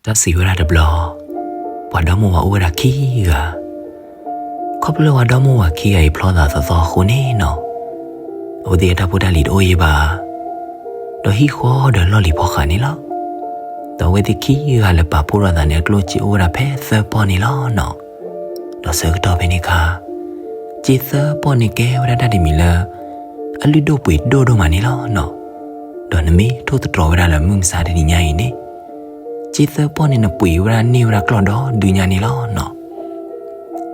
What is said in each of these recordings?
တၢ်စံးဝဲဒၣ်တဘျီ, ပှၤဒီမိၢ်ဝၤအိၣ်ဝဲဒၣ်ခံဂၤ. ခီဖျိလၢပှၤဒီမိၢ်ဝၤခံဂၤအံၤဖျီသးသီသီအဃိန့ၣ်နီၤ, အဝဲသ့ၣ်အတၢ်ဖိတၢ်လံၤတအိၣ်ယံၤဘၣ်, ဒီးဟံၣ်ဃီဒီးလီၢ်လံၤဖီဃးန့ၣ်လီၤ. ဒီးအဝဲသ့ၣ်ခံဂၤလၢပာ်ဖှိၣ်ထီၣ်သးန့ၣ် အကျိၣ်စ့အိၣ်ဝဲဒၣ်ဖဲသၢပီၢ်န့ၣ်လီၤနီၤ. ဒီးဆၢကတီၢ်ဖဲန့ၣ်အခါ, စ့သၢပီၢ်န့ၣ်ကဲဝဲဒၣ်တၢ်တမံၤလၢ အလုၢ်ဒိၣ်ပှ့ၤဒိၣ်ဒိၣ်မးန့ၣ်လီၤနီၤ. ဒီးနမ့ၢ်ထိၣ်သတြီၤဝဲဒၣ်လၢမုၢ်မဆါတနံၤညါအံၤန့ၣ်, စ့သၢပီၢ်န့ၣ်နပှ့ၤဝဲဒၣ်န့ၢ်ဝဲဒၣ်ကျီၢ်ဒီဒုညါန့ၣ်လီၤနီၤ.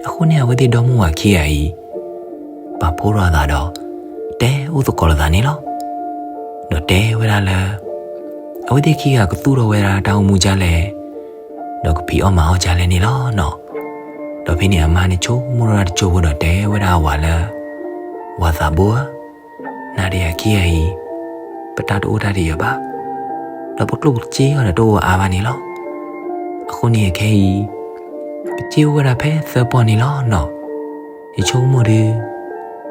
အဃိန့ၣ် အဝဲသ့ၣ်ဒီမိၢ်ဝၤခံဂၤအံၤ ပာ်ဖှိၣ်ထီၣ်အသးဒီး တဲအိၣ်သကိးလိာ်သးန့ၣ်လီၤ. ဒီးတဲဝဲဒၣ်လၢ အဝဲသ့ၣ်ခံဂၤကသူၣ်ထီၣ်ဝဲဒၣ်တၢ်အိၣ်မူဒ်လဲၣ်, ဒီးကဖံးအီၣ်မၤအီၣ်ဒ်လဲၣ်န့ၣ်လီၤနီၤ. ဒီးဖဲန့ၣ်အမါန့ၣ် ဆိကမိၣ်ထီၣ်ဝဲဒၣ်တစိၢ်ဖိဒီးတဲဝဲဒၣ်အဝၤလၢ ဝၤသးဘိဧၢ, နၤဒီးယၤခံဂၤအံၤ ပတၢ်တအိၣ်တၢ်တယၢၤဘၣ်, ဒီးပကျိၣ်ပစ့အီၤဒီးတအိၣ်အါဘၣ်န့ၣ်လီၤ. အဃိန့ၣ်ခဲအံၤ ပစ့အိၣ်ဝဲဒၣ်ဖဲသၢပီၢ်န့ၣ်လီၤနီၤ. ယဆိကမိၣ်ဒီး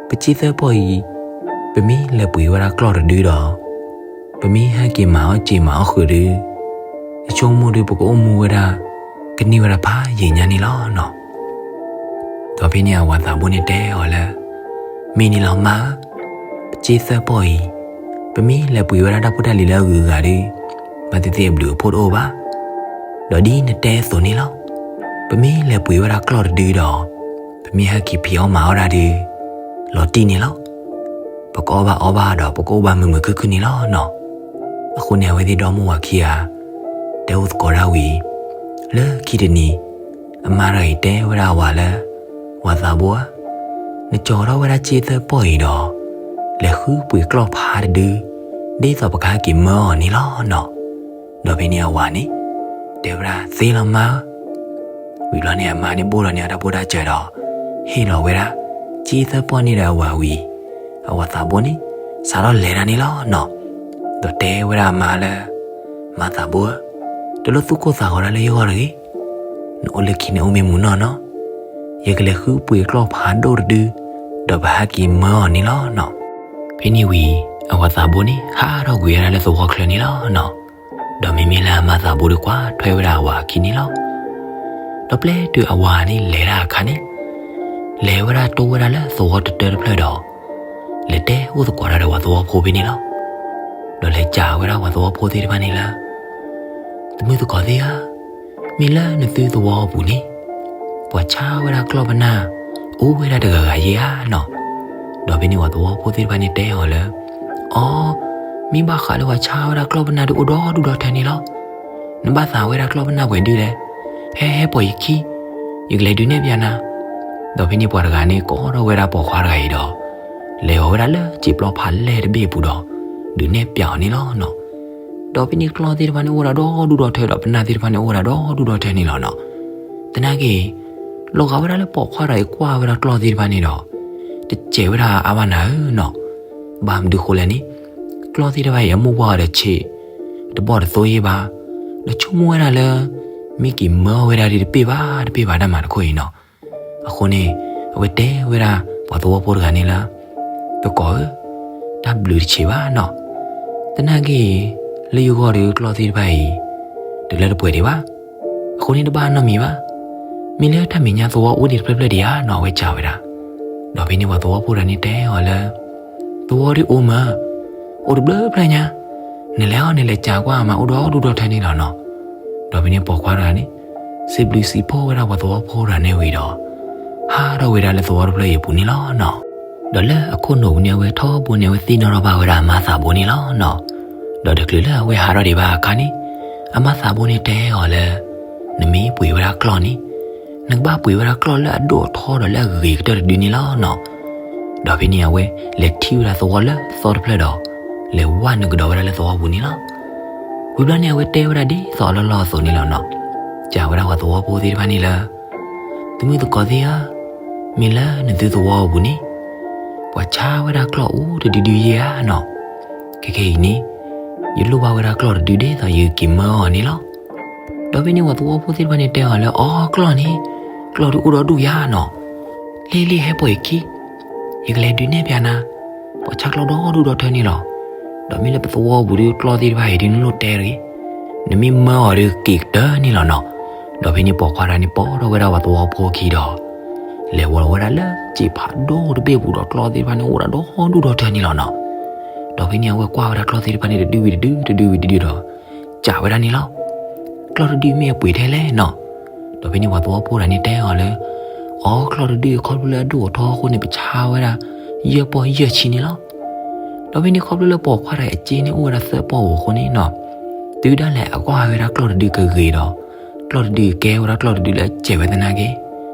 ပစ့သၢပီၢ်အံၤ ပမ့ၢ်လဲၤပှ့ၤဝဲဒၣ်ကျီၢ်တဒုဒီး ပမ့ၢ်ဟဲက့ၤမၤအီၣ်စ့မၤအီၣ်ဃုာ်ဒီး ယဆိကမိၣ်ဒီး ပကအိၣ်မူဝဲဒၣ် ကန့ၢ်ဝဲဒၣ်ဖးယံာ်ညါန့ၣ်လီၤနီၤ. ဒီးဖဲန့ၣ်အဝၤသးဘိန့ၣ်တဲအီၤလၢ မ့ၢ်န့ၣ်လီၤမါဧၢ, ပစ့သၢပီၢ်အံၤ ပမ့ၢ်လဲၤပှ့ၤဝဲဒၣ်တၢ်ဖိတၢ်လံၤလၢအဂုၤအဂၤဒီး ဘၣ်သ့ၣ်သ့ၣ်အဘျုးအဖှိၣ်တအိၣ်ဘၣ်. ဒီးဒ်နတဲအသိးန့ၣ်လီၤ. ပမ့ၢ်လဲၤပှ့ၤဝဲဒၣ်ကျီၢ်တဒုဒီး ပမ့ၢ်ဟဲက့ၤဖံးအီၣ်မၤအီၣ်ဒၣ်ဒီး လီၤတံၢ်န့ၣ်လီၤ. ပကအီၣ်ဘၣ်အီဘၣ်ဒီးပကအိၣ်ဘၣ်မုာ်မုာ်ခုၣ်ခုၣ်န့ၣ်လီၤနီၤ. အဃိန့ၣ် အဝဲသ့ၣ်ဒီမိၢ်ဝၤခံဂၤ တဲအိၣ်သကိးဒၣ်ဝံၤ လၢခံတနံၤ အမါတဂၤအံၤတဲဝဲဒၣ်အဝၤလၢ ဝၤသးဘိဧၢ, နကၠီၤထီၣ်ဝဲဒၣ်စ့သၢပီၢ်အံၤဒီး လဲၤဃုပှ့ၤကျီၢ်ဖးတဒု ဒ်သိးပကဟဲက့ၤမၢအီၤန့ၣ်လီၤနီၤ. ဒီးဖဲန့ၣ်အဝၤန့ၣ် တဲဝဲဒၣ်သ့လီၤမါဧၢ. ဝံၤဘျီန့ၣ် အမါန့ၣ်ဘိၣ်လီၤန့ၢ်အတၢ်ဖိတၢ်စၢၤဒီး ဟ့ၣ်လီၤဝဲဒၣ် စ့သၢပီၢ်န့ၣ်ဒီးအဝၤဝံၤ အဝၤသးဘိန့ၣ် စးထီၣ်လဲၤဒၣ်န့ၣ်လီၤနီၤ. ဒီးတဲဝဲဒၣ်အမါလၢ မါသးဘိဧၢ, တလိၣ်သူၣ်ကိၢ်သးဂီၤဒၣ်လၢယဂီၢ်တဂ့ၤ. နအိၣ်လၢခံန့ၣ်အိၣ်မ့ၢ်မုာ်နီၢ်နီၤ, ယကလဲၤဃုပှ့ၤကျီၢ်ဖးဒိၣ်တဒု ဒီးပဟဲက့ၤမၢအီၤန့ၣ်လီၤနီၤ. ဖဲန့ၣ်ဝံၤ အဝၤသးဘိန့ၣ် ဟးထီၣ်ကွံာ်ဝဲဒၣ်လၢသဝီချၢန့ၣ်လီၤနီၤ. ဒီးမ့မ့ၢ်လၢအမါသးဘိဒီးကွၢ်ထွဲဝဲဒၣ်အဝၤအခံန့ၣ်လီၤ. ဒီးပျဲတုၤအဝၤန့ၣ်လဲၤတၢ်အခါန့ၣ် လဲၤဝဲဒၣ်တိဝဲဒၣ်လၢသဝီတတၢတဖျၢၣ်ဒီး လဲၤတဲအိၣ်သကိးတၢ်ဒီးပှၤသဝီဖိဖဲန့ၣ်လီၤ. ဒီးလဲၤစံးဝဲဒၣ်ပှၤသဝီဖိသ့ၣ်တဖၣ်န့ၣ်လၢ သမုၢ်သကိးသ့ၣ်ဧၢ, မ့ၢ်လၢနသုသဝီအပူၤန့ၣ် ပှၤဆါဝဲဒၣ်ကျီၢ်ပနၢ် အိၣ်ဝဲဒၣ်တဂၤဂၤယဲဧါနီၤ. ဒီးဖဲန့ၣ်ပှၤသဝီဖိသ့ၣ်တဖၣ်န့ၣ်တဲအီၤလၢ အိ, မ့ၢ်ဘၣ်ဃးလၢပှၤဆါဝဲဒၣ်ကျီၢ်ပနၢ်ဒုးအိၣ်ဒီဒူၣ်ဒီထၢန့ၣ်လီၤ. နဘၣ်သးဝဲဒၣ်ကျီၢ်ပနၢ်ပှဲၤဒုလဲၣ်. ဟဲဟဲပိာ်ယခံ, ယကလဲၤဒုးနဲၣ်ပျးနၤ. ဒီးဖဲန့ၣ်ပှၤတဂၤန့ၣ် ကိးထီၣ်ဝဲဒၣ်ပိာ်ခွါတဂၤအံၤဒီး လဲၤအီၤဝဲဒၣ်လၢစံာ်ပျီဖးလဲၢ်တဘ့ၣ်အပူၤဒီး ဒုးနဲၣ်ပျးအီၤန့ၣ်လီၤနီၤ. ဒီးဖဲန့ၣ်ကျီၢ်သ့ၣ်တဖၣ်န့ၣ်အိၣ်ဝဲဒၣ်ဒီဒူၣ်ဒီထၢဒီး ပနၢ်သ့ၣ်တဖၣ်န့ၣ်အိၣ်ဝဲဒၣ်ဒီဒူၣ်ဒီထၢန့ၣ်လီၤနီၤ. သနာ်က့ လီၤဂာ်ဝဲဒၣ်လၢပိာ်ခွါတဂၤအံၤကွၢ်ဝဲဒၣ်ကျီၢ်သ့ၣ်တဖၣ်န့ၣ်ဒီး တစဲးဝဲဒၣ်အါဘၣ်နၤဧၢနီၤ. ဘၣ်မနုၤဃိလဲၣ်န့ၣ် ကျီၢ်သ့ၣ်တဖၣ်အံၤအမိၢ်ပှၢ်အီၤဒီးဆံး တဘီၣ်တသိယဲဘၣ်, ဒီးဆိကမိၣ်ဝဲဒၣ်လၢ မ့ၢ်က့ၤမၢအီၤဝဲဒၣ်ဒ်တပ့ၢ်ဘၣ်တပ့ၢ်ဘၣ်တၢ်မၤတခီအံၤနီၤ. အဃိန့ၣ် အဝဲတဲဝဲဒၣ်ပှၤသဝီဖိတဂၤန့ၣ်လၢ သကိးဧၢ, တၢ်ဘျုးတဆံးဘၣ်နီၤ. သနာ်က့ လၢယဂီၢ်ဒီးကျီၢ်သ့ၣ်တဖၣ်အံၤ တလၢတပှဲၤဒံးဘၣ်. အဃိန့ၣ်တဘၣ်နီတမံၤဘၣ်. မ့ၢ်လၢတၢ်မဲာ်ညါသဝီအိၣ်ဒံးတဖျၢၣ်ဖျၢၣ်ဒံးဧါနီၤ အဝဲစံးဝဲဒၣ်. ဒီးဖဲန့ၣ်ပှၤသဝီဖိတဂၤန့ၣ်တဲအီၤလၢ သဝီဒုးအိၣ်မး, အိၣ်တဘျုးဖျၢၣ်ညါ, နလဲၤအီၤနလဲၤစံးကွၢ်မး အိၣ်ဒီဒူၣ်ဒီထၢန့ၣ်လီၤနီၤ. ဒီးဖဲန့ၣ်ပိာ်ခွါတဂၤန့ၣ် စံးဘျုးစံးဖှိၣ်ဝဲဒၣ်ပှၤသဝီဖိတဂၤန့ၣ်ဝံၤဒီး ဟးထီၣ်ဝဲဒၣ်လၢသဝီတဖျၢၣ်အံၤအပူၤန့ၣ်လီၤနီၤ. ဒီးလၢအခိၣ်နူာ်ပူၤန့ၣ် အဝဲထီဘိန့ၣ် အဝဲသ့ၣ်နီၣ်ထီၣ်ဘၣ်ဝဲဒၣ်အမါသးဘိန့ၣ်လီၤနီၤ. ဒီးတချုးလၢအဝဲဟးထီၣ်ဒံးဘၣ်အခါန့ၣ် အမါသးဘိန့ၣ်တဲအီၤလၢ နမ့ၢ်ပှ့ၤဝဲဒၣ်ကျီၢ်န့ၣ် နကဘၣ်ပှ့ၤဝဲဒၣ်ကျီၢ်လၢအဒိၣ်အထီဒီးလၢအဂ့ၤကတၢၢ်တဒုန့ၣ်လီၤနီၤ. ဒီးဖဲန့ၣ်အဝဲလဲၤထံၣ်ဝဲဒၣ်သဝီလၢသီတဖျၢၣ်ဒီး လဲၤဝဲနုာ်ကဒီးဝဲဒၣ်လၢသဝီပူၤန့ၣ်လီၤ. ဝံၤဘျီန့ၣ် အဝဲတဲဝဲဒၣ်ဒ်သိးအလီၢ်လီၢ်အသိးန့ၣ်လီၤနီၤ. စံးဝဲဒၣ်ပှၤသဝီဖိသ့ၣ်တဖၣ်န့ၣ်လၢ သမုၢ်သကိးသ့ၣ်ဧၢ, မ့ၢ်လၢနသုသဝီအပူၤန့ၣ် ပှၤဆါဝဲဒၣ်ကျီၢ်အိၣ်တဒုဒုယဲဧါနီၤ. ခဲခဲအံၤန့ၣ် ယလိၣ်ဘၣ်ဝဲဒၣ်ကျီၢ်တဒုဒ်သိးယက့ၤမၢအီၤန့ၣ်လီၤ. ဒီးဖဲန့ၣ်ပှၤသဝီဖိသ့ၣ်တဖၣ်န့ၣ်တဲအီၤလၢ အိ, ကျီၢ်န့ၣ် ကျီၢ်ဒုးအိၣ်ဒီဒူၣ်ယၤနီၤ. လ့လ့ဟဲပိာ်ယခံ, ယကလဲၤဒုးနဲၣ်ပျးနၤ, ပှၤဆါကျီၢ်ဒီဒူၣ်ဒီထၢန့ၣ်လီၤ. ဒီးမ့ၢ်လၢပသဝီပူၤဒီးကျီၢ်သ့ၣ်တဖၣ်အံၤဒုးနလိၣ်တဲတဂ့ၤ. နမ့ၢ်မၢအီၤဒီးက့ၤကတၢၢ်န့ၣ်လီၤနီၤ. ဒီးဖဲန့ၣ်ပိာ်ခွါတဂၤန့ၣ် ပိာ်ထီၣ်ဝဲဒၣ်ပှၤသဝီဖိခံဒီး လဲၤဝီၤလီၤဝဲဒၣ်လၢစံာ်ဖးဒိၣ်တဘ့ၣ်ပူၤဒီး ကျီၢ်သ့ၣ်တဖၣ်န့ၣ်အိၣ်ဝဲဒၣ်ဒီဒူၣ်ဒီထၢန့ၣ်လီၤနီၤ. ဒီးဖဲန့ၣ်အဝဲကွၢ်ဝဲဒၣ်ကျီၢ်သ့ၣ်တဖၣ်န့ၣ် တဒုဝံၤတဒု တဒုဝံၤတဒုဒီး စံးဝဲဒၣ်န့ၣ်လီၤ. ကျီၢ်တဒုမ့ၢ်အပှ့ၤထဲလဲၣ်နီၤ. ဒီးဖဲန့ၣ်ပှၤသဝီဖိတဂၤန့ၣ်တဲအီၤလၢ အီ ကျီၢ်တဒုခီဖျိလၢအဒိၣ်အထီအဃိန့ၣ် ပဆါဝဲဒၣ် ယဲၢ်ပီၢ်ယဲၢ်ဆံန့ၣ်လီၤ. ဒီးဖဲန့ၣ်ခီဖျိလၢပိာ်ခွါတဂၤအစ့န့ၣ်အိၣ်ဝဲဒၣ်သၢပီၢ်ပူၤအဃိန့ၣ်နီၤ, တုၤဒၣ်လဲာ်အကွၢ်ဝဲဒၣ်ကျီၢ်တဒုကဂ့ၤဒီး ကျီၢ်တဒုကဲဝဲဒၣ်ကျီၢ်တဒုလၢအစဲးဝဲသနာ်က့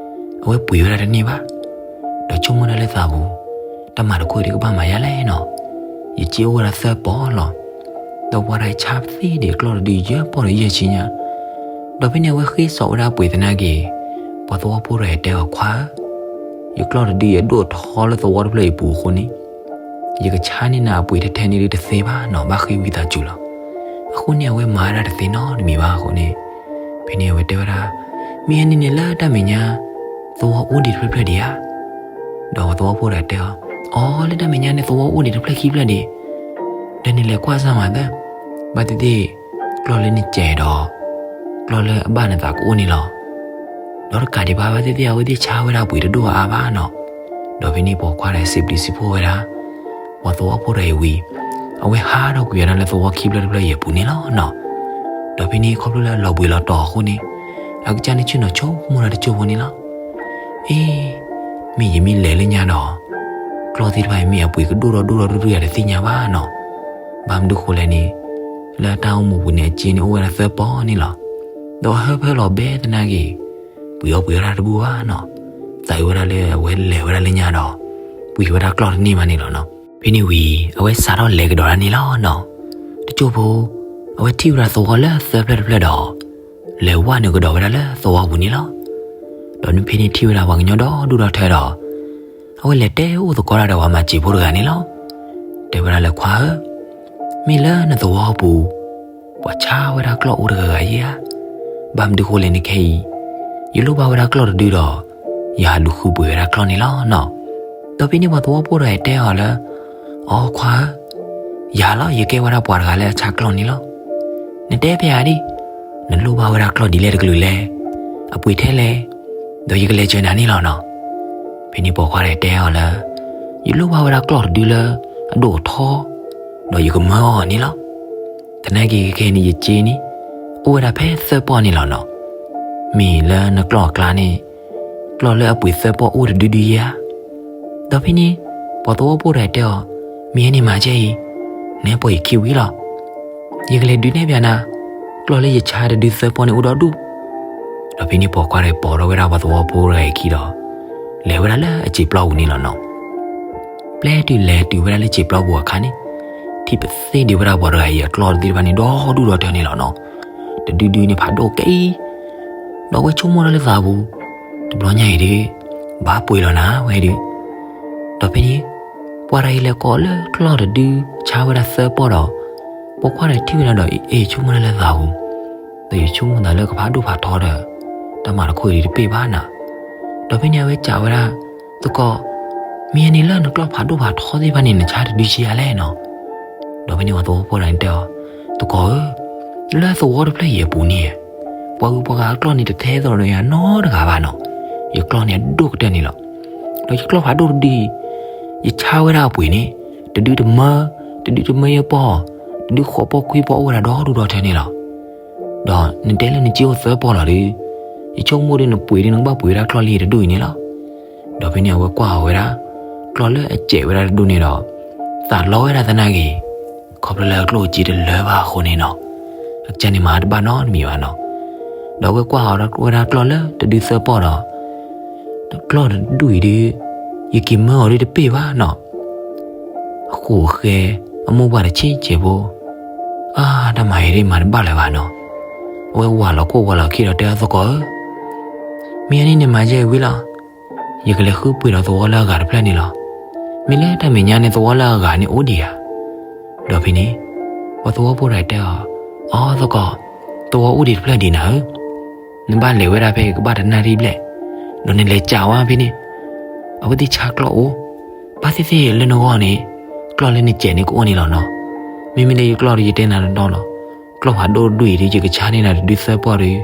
အဝဲပှ့ၤဝဲဒၣ်တန့ၢ်ဘၣ်. ဒီးဆိကမိၣ်ဒၣ်လၢသးပူၤ, တၢ်မၤတခိၣ်ဒံးကဘၣ်မၤယါလဲၣ်နီၤ. ယစ့အိၣ်ဝဲဒၣ်သၢပီၢ်လီၤ. ဒီးပှၤတဂၤဆါပသ့ၣ်ဒံးကျီၢ်တဒုယဲၢ်ပီၢ်ဒီးယဲၢ်ဆံညါ. ဒီးဖဲန့ၣ်အဝဲဃ့စိာ်ဝဲဒၣ်အပှ့ၤသနာ်က့ ပှၤသဝီဖိတဂၤတဲအီၤ ခွါဧၢ, ယကျီၢ်တဒုအဒိၣ်အထီလၢသဝီတဖျၢၣ်အံၤပူၤအဃိန့ၣ် ယကဆါန့ၢ်နၤအပှ့ၤထဲထဲန့ၣ်ဒုးတသ့ဘၣ်နီၤ, ဘၣ်ဃ့ဝံသးစူၤလီၤ. အဃိန့ၣ်အဝဲမၤဝဲဒၣ်တသ့နီတမံၤဘၣ်အဃိန့ၣ်, ဖဲန့ၣ်အဝဲတဲဝဲဒၣ်, မ့ၢ်အန့ၣ်န့ၣ်လၢတၢ်မဲာ်ညါ သဝီအိၣ်ဒံးတဖျၢၣ်ဖျၢၣ်ဒံးဧါ. ဒီးပှၤသဝီဖိတဂၤတဲအီၤ, အီ လၢတၢ်မဲာ်ညါန့ၣ်သဝီအိၣ်ဒံးတဖျၢၣ်ခံဖျၢၣ်ဒံး, ဒီးနလဲၤကွၢ်စၢ်မၤသၢ, ဘၣ်သ့ၣ်သ့ၣ် ကျီၢ်လၢနစဲးဒီး ကျီၢ်လၢအဘၣ်နသးကအိၣ်န့ၣ်လီၤ. ဒီးတကးဒံးဘၣ် ဘၣ်သ့ၣ်သ့ၣ်အဝဲသ့ၣ်ဆါဝဲဒၣ်အပှ့ၤတဒိၣ်အါအါဘၣ်နီၤ. ဒီးဖဲန့ၣ်ပိာ်ခွါတဂၤစံးဘျုးစံးဖှိၣ်ဝဲဒၣ် ပှၤသဝီဖိတဂၤအံၤဝံၤ, အဝဲဟးထီၣ်ကွံာ်ဝဲဒၣ်လၢသဝီခံဖျၢၣ်တဖျၢၣ်အံၤအပူၤန့ၣ်လီၤနီၤ. ဒီးဖဲန့ၣ်ခီဖျိလၢအလီၤဘှံးလီၤတီၤအဃိန့ၣ်, အကစၢ်န့ၣ်ဆ့ၣ်နီၤဆိကမိၣ်ဒၣ်တစိၢ်ဖိန့ၣ်လီၤ. အ့, မ့ၢ်ယမ့ၢ်လဲၤလၢညါဒီး ကျီၢ်သ့ၣ်တဖၣ်အံၤမ့ၢ်အပှ့ၤကဒိၣ်ဒီးဒိၣ်ဒီးဒုဒုယၤတသ့ၣ်ညါဘၣ်နီၤ. ဘၣ်မနုၤဃိလဲၣ်န့ၣ်, လၢအတၢ်အိၣ်မူပူၤန့ၣ် အစ့န့ၣ်အိၣ်ဝဲဒၣ်သၢပီၢ်န့ၣ်လီၤ. ဒီးအဟၢဖၢလီၤဘဲသနာ်က့ ပှ့ၤအီၣ်ပှ့ၤဝဲဒၣ်တဘူၣ်ဘၣ်နီၤ. သးအုးဝဲဒၣ်လၢအဝဲလဲၤဝဲဒၣ်လၢညါဒီး ပှ့ၤဝဲဒၣ်ကျီၢ်တန့ၢ်ဘၣ်န့ၣ်လီၤနီၤ. ဖဲန့ၣ်ဝံၤ အဝဲစးထီၣ်လဲၤကဒီးဒၣ်န့ၣ်လီၤနီၤ. တစိၢ်ဖိ အဝဲထံၣ်ဝဲဒၣ်သဝီလၢသၢဖျၢၣ်တဖျၢၣ်ဒီး လဲၤဝဲနုာ်ကဒီးဝဲဒၣ်လၢသဝီပူၤန့ၣ်လီၤ. ဒီးဖဲန့ၣ်ထံၣ်ဝဲဒၣ်ပှၤကညီဒီဒူၣ်ဒီထၢဒီး အဝဲလဲၤတဲအိၣ်သကိးတၢ်ဒီးပှၤမၤစၢၤဖိတဂၤန့ၣ်လီၤ. တဲဝဲဒၣ်လၢခွါဧၢ, မ့ၢ်လၢနသဝီပူၤ ပှၤဆါဝဲဒၣ်ကျီၢ်အိၣ်တဂၤဂၤယဲဧါ. ဘၣ်မနုၤဃိလဲၣ်နခဲအံၤ, ယလိၣ်ဘၣ်ဝဲဒၣ်ကျီၢ်တဒုဒီး ယဟးလူၤဃုပှ့ၤဝဲဒၣ်ကျီၢ်န့ၣ်လီၤနီၤ. ဒီးဖဲန့ၣ်ပှၤသဝီဖိတဂၤတဲအီၤလၢ အီခွါဧၢ, ယၤလီၤ ယကဲဝဲဒၣ်ပှၤတဂၤလၢအဆါကျီၢ်န့ၣ်လီၤ. နတဲဖဲဧါဒံး, နလိၣ်ဘၣ်ဝဲဒၣ်ကျီၢ်ဒ်လဲၣ်တကလုာ်လဲၣ်, အပှ့ၤထဲလဲၣ်, ဒီးယကလဲၤစၢၤနၤန့ၣ်လီၤနီၤ. ဖဲန့ၣ်ပိာ်ခွါတဂၤတဲအီၤလၢ ယလိၣ်ဘၣ်ဝဲဒၣ်ကျီၢ်တဒုလၢအဒိၣ်အထီ, ဒီးယကမၢအီၤန့ၣ်လီၤ. သနာ်က့ခဲအံၤန့ၣ် ယစ့န့ၣ် အိၣ်ဝဲဒၣ်ဖဲသၢပီၢ်န့ၣ်လီၤနီၤ. မ့ၢ်လၢနကျီၢ်အကျါန့ၣ် ကျီၢ်လၢအပှ့ၤသၢပီၢ်အိၣ်တဒုဒုယဲဧါ. ဒီးဖဲန့ၣ် ပှၤသဝီဖိတဂၤတဲအီၤ, မ့ၢ်အန့ၣ်မၤကဲအံၤ, နဟဲပိာ်ယခံဝံၤလီၤ. ယကလဲၤဒုးနဲၣ်ဘၣ်နၤ ကျီၢ်လၢယဆါတဒုသၢပီၢ်န့ၣ်အိၣ်ဒီဒူၣ်. ဒီးဖဲန့ၣ်ပိာ်ခွါတဂၤပိာ်ထီၣ်ဝဲဒၣ်ပှၤသဝီဖိတဂၤအခံဒီး လဲၤဝဲဒၣ်လၢအစံာ်ပျီပူၤန့ၣ်လီၤနီၤ. ပျဲတုၤလဲၤတုၤဝဲဒၣ်လၢစံာ်ပျီပူၤအခါန့ၣ် ထံၣ်ပသ့ၣ်ဒံးဝဲဒၣ်ပှၤတဂၤအံၤအကျီၢ်သ့ၣ်တဖၣ်န့ၣ် ဒီဒူၣ်ဒီထၢန့ၣ်လီၤနီၤ. တဒုဒုန့ၣ်ဖးဒိၣ်ကဲအံၤ, ဒီးအဝဲဆိကမိၣ်ဒၣ်လၢသးပူၤ, တဘျီညါအံၤဒီး ဘၣ်ပှ့ၤလီၤနၤဝဲဒီး. ဒီးဖဲန့ၣ် ပှၤတဂၤအံၤလဲၤကိးလၢကျီၢ်တဒု ဆါဝဲဒၣ်သၢပီၢ်ဒီး ပိာ်ခွါတဂၤထံၣ်ဝဲဒၣ်ဒီး အ့ၣ် ဆိကမိၣ်ဒၣ်လၢသးပူၤ, ဒီးယဆိကမိၣ်သးလၢကဖးဒိၣ်ဖးထီဒီး တၢ်မၤတခိၣ်အံၤဒုးတပ့ၢ်ဘၣ်နၤ. ဒီးဖဲန့ၣ်အဝဲစံးဝဲဒၣ်, သကိး, မ့ၢ်အန့ၣ်လၢနကျီၢ်ဖးဒိၣ်ဖးထီသ့ၣ်တဖၣ်န့ၣ် နဆါတဒုဆံးယၤလဲၣ်နီၤ. ဒီးဖဲန့ၣ်ပှၤသဝီဖိတဂၤန့ၣ်တဲအီၤ, သကိးဧၢ, လၢသဝီတဖျၢၣ်အံၤအပူၤန့ၣ် ပှၤဂုၤပှၤဂၤအကျီၢ်န့ၣ် တထဲသိးဒီးယၤနီတဂၤဘၣ်နီၤ. ယကျီၢ်န့ၣ်အဒိၣ်ကတၢၢ်န့ၣ်လီၤ. ဒီးယကျီၢ်ဖးဒိၣ်တဒုအံၤ ယဆါဝဲဒၣ်အပှ့ၤန့ၣ် တဒုတမၢ, တဒုတမၢယဲၢ်ပီၢ်, တဒုဃိးပီၢ်ခွံပီၢ်အိၣ်ဝဲဒၣ်ဒီဒူၣ်ဒီထၢန့ၣ်လီၤ. ဒီးနတဲလၢနစ့အိၣ်သၢပီၢ်လီၤဒီး ယဆိကမိၣ်ဒီးနပှ့ၤဒီးနကဘၣ်ပှ့ၤဝဲဒၣ်ကျီၢ်လံတဒူၣ်အံၤန့ၣ်လီၤ. ဒီးဖဲန့ၣ်အဝဲကွၢ်အီၤဝဲဒၣ် ကျီၢ်လၢအစဲးဝဲဒၣ်တဒူၣ်န့ၣ်ဒီး သးလီဝဲဒၣ်သနာ်က့ ခီဖျိလၢအကျိၣ်အစ့တလၢဘၣ်အဃိန့ၣ်နီၤ, အကစၢ်န့ၣ်မၤတဘၣ်နီတမံၤဘၣ်နီၤ. ဒီးအဝဲကွၢ်အီၤဝဲဒၣ်ကျီၢ်လၢတဒုသၢပီၢ်ဒီး ကျီၢ်တဒူၣ်အံၤဒီး ယက့ၤမၢအီၤဒီးတပ့ၢ်ဘၣ်နီၤ. အဃိအဃဲ အမိၢ်ပှၢ်တဆံးဆံးဖိ, အါ တၢ်မၤအံၤဒ်မၤတဘၣ်လၢၤဘၣ်နီၤ. အဝဲဝးလီၤခိၣ်ဝးလီၤခံဒီးတဲအီၤ သကိးဧၢ, မ့ၢ်အန့ၣ်န့ၣ်မၤယဲဝံၤလီၤ. ယကလဲၤဃုပှ့ၤဒီးသဝီလၢအဂၤတဖျၢၣ်န့ၣ်လီၤ. မ့ၢ်လၢတၢ်မဲာ်ညါန့ၣ်သဝီလၢအဂၤန့ၣ်အိၣ်ဒံးဧါ. ဒီးဖဲန့ၣ် ပှၤသဝီဖိတဂၤတဲအီၤ, အီ သကိး, သဝီအိၣ်ဒံးတဖျၢၣ်ဒံးနၤဧၢ, နဘၣ်လဲၤဝဲဒၣ်ဖဲအံၤကဘၣ်တနၣ်ရံၣ်ဘျဲၣ်, ဒီးနလဲၤစံးဝဲဖဲန့ၣ်, အဝဲသ့ၣ်ဆါကျီၢ်အိၣ်, ဘၣ်သ့ၣ်သ့ၣ်လၢနဂီၢ်န့ၣ် ကျီၢ်လၢနစဲးန့ၣ်ကအိၣ်န့ၣ်လီၤနီၤ. မ့မ့ၢ်လၢယကျီၢ်ဒီးယတဲနၤတနီၤလီၤ. ကျီၢ်ဖးဒိၣ်တဒူၣ်အံၤဒုး ယကဆါန့ၢ်နၤတဒုသၢပီၢ်ဒီး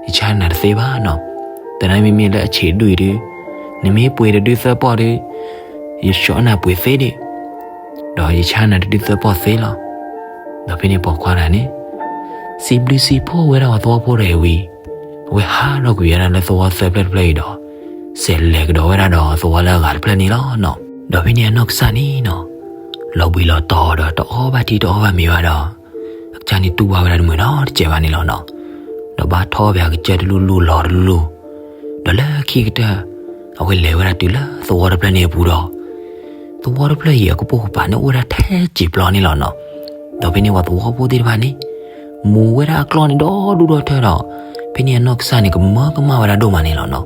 ယဆါနၤတသ့ဘၣ်နီၤ. သနာ်က့မ့မ့ၢ်လၢအဆံးတဒူၣ်အံၤဒုး နမ့ၢ်ပှ့ၤတဒုသၢပီၢ်ဒီး ယဆှီနၤပှ့ၤသ့ဒံး ဒီးယဆါနၤတဒုသၢပီၢ်သ့လီၤ. ဒီးဖဲန့ၣ်ပိာ်ခွါတဂၤန့ၣ် စံးဘျုးစံးဖှိၣ်ဝဲဒၣ်ပှၤသဝီဖိတဂၤအံၤဝံၤ အဝဲဟးထီၣ်ကွံာ်ဝဲဒၣ်လၢသဝီသၢဖျၢၣ်တဖျၢၣ်အံၤဒီး စဲးလဲၤကဒီးဝဲဒၣ်ဒီးသဝီလၢအဂၤတဖျၢၣ်န့ၣ်လီၤနီၤ. ဒီးဖဲန့ၣ်အနီၢ်ကစၢ်န့ၣ်နီၤ လီၤဘှံးလီၤတီၤဒီးတအီၣ်ဘၣ်ထံတအီဘၣ်မ့ၤဘၣ်ဒီး အကစၢ်န့ၣ်တူၢ်ဘၣ်ဝဲဒၣ်တမုာ်နီတစဲးဘၣ်န့ၣ်လီၤနီၤ. ဒီးဘၣ်ထီၣ်ဘၣ်အကစၢ်တလူၢ်လူၢ်လီၤတလူၢ်လူၢ်, ဒီးလၢခံကတၢၢ် အဝဲလဲၤဝဲဒၣ်တုၤလၢသဝီတဖျၢၣ်န့ၣ်အပူၤဒီး သဝီတဖျၢၣ်အံၤအကပိာ်ကပၤန့ၣ်အိၣ်ဝဲဒၣ်ထဲစံာ်ပျီန့ၣ်လီၤနီၤ. ဒီးဖဲန့ၣ်ပှၤသဝီဖိသ့ၣ်တဖၣ်န့ၣ် မူၤဝဲဒၣ်အကျီၢ်န့ၣ်ဒီဒူၣ်ဒီထၢဒီး ဖဲန့ၣ်အနီၢ်ကစၢ်န့ၣ် ကမၢကမၣ်ဝဲဒၣ်ဒိၣ်မးန့ၣ်လီၤနီၤ.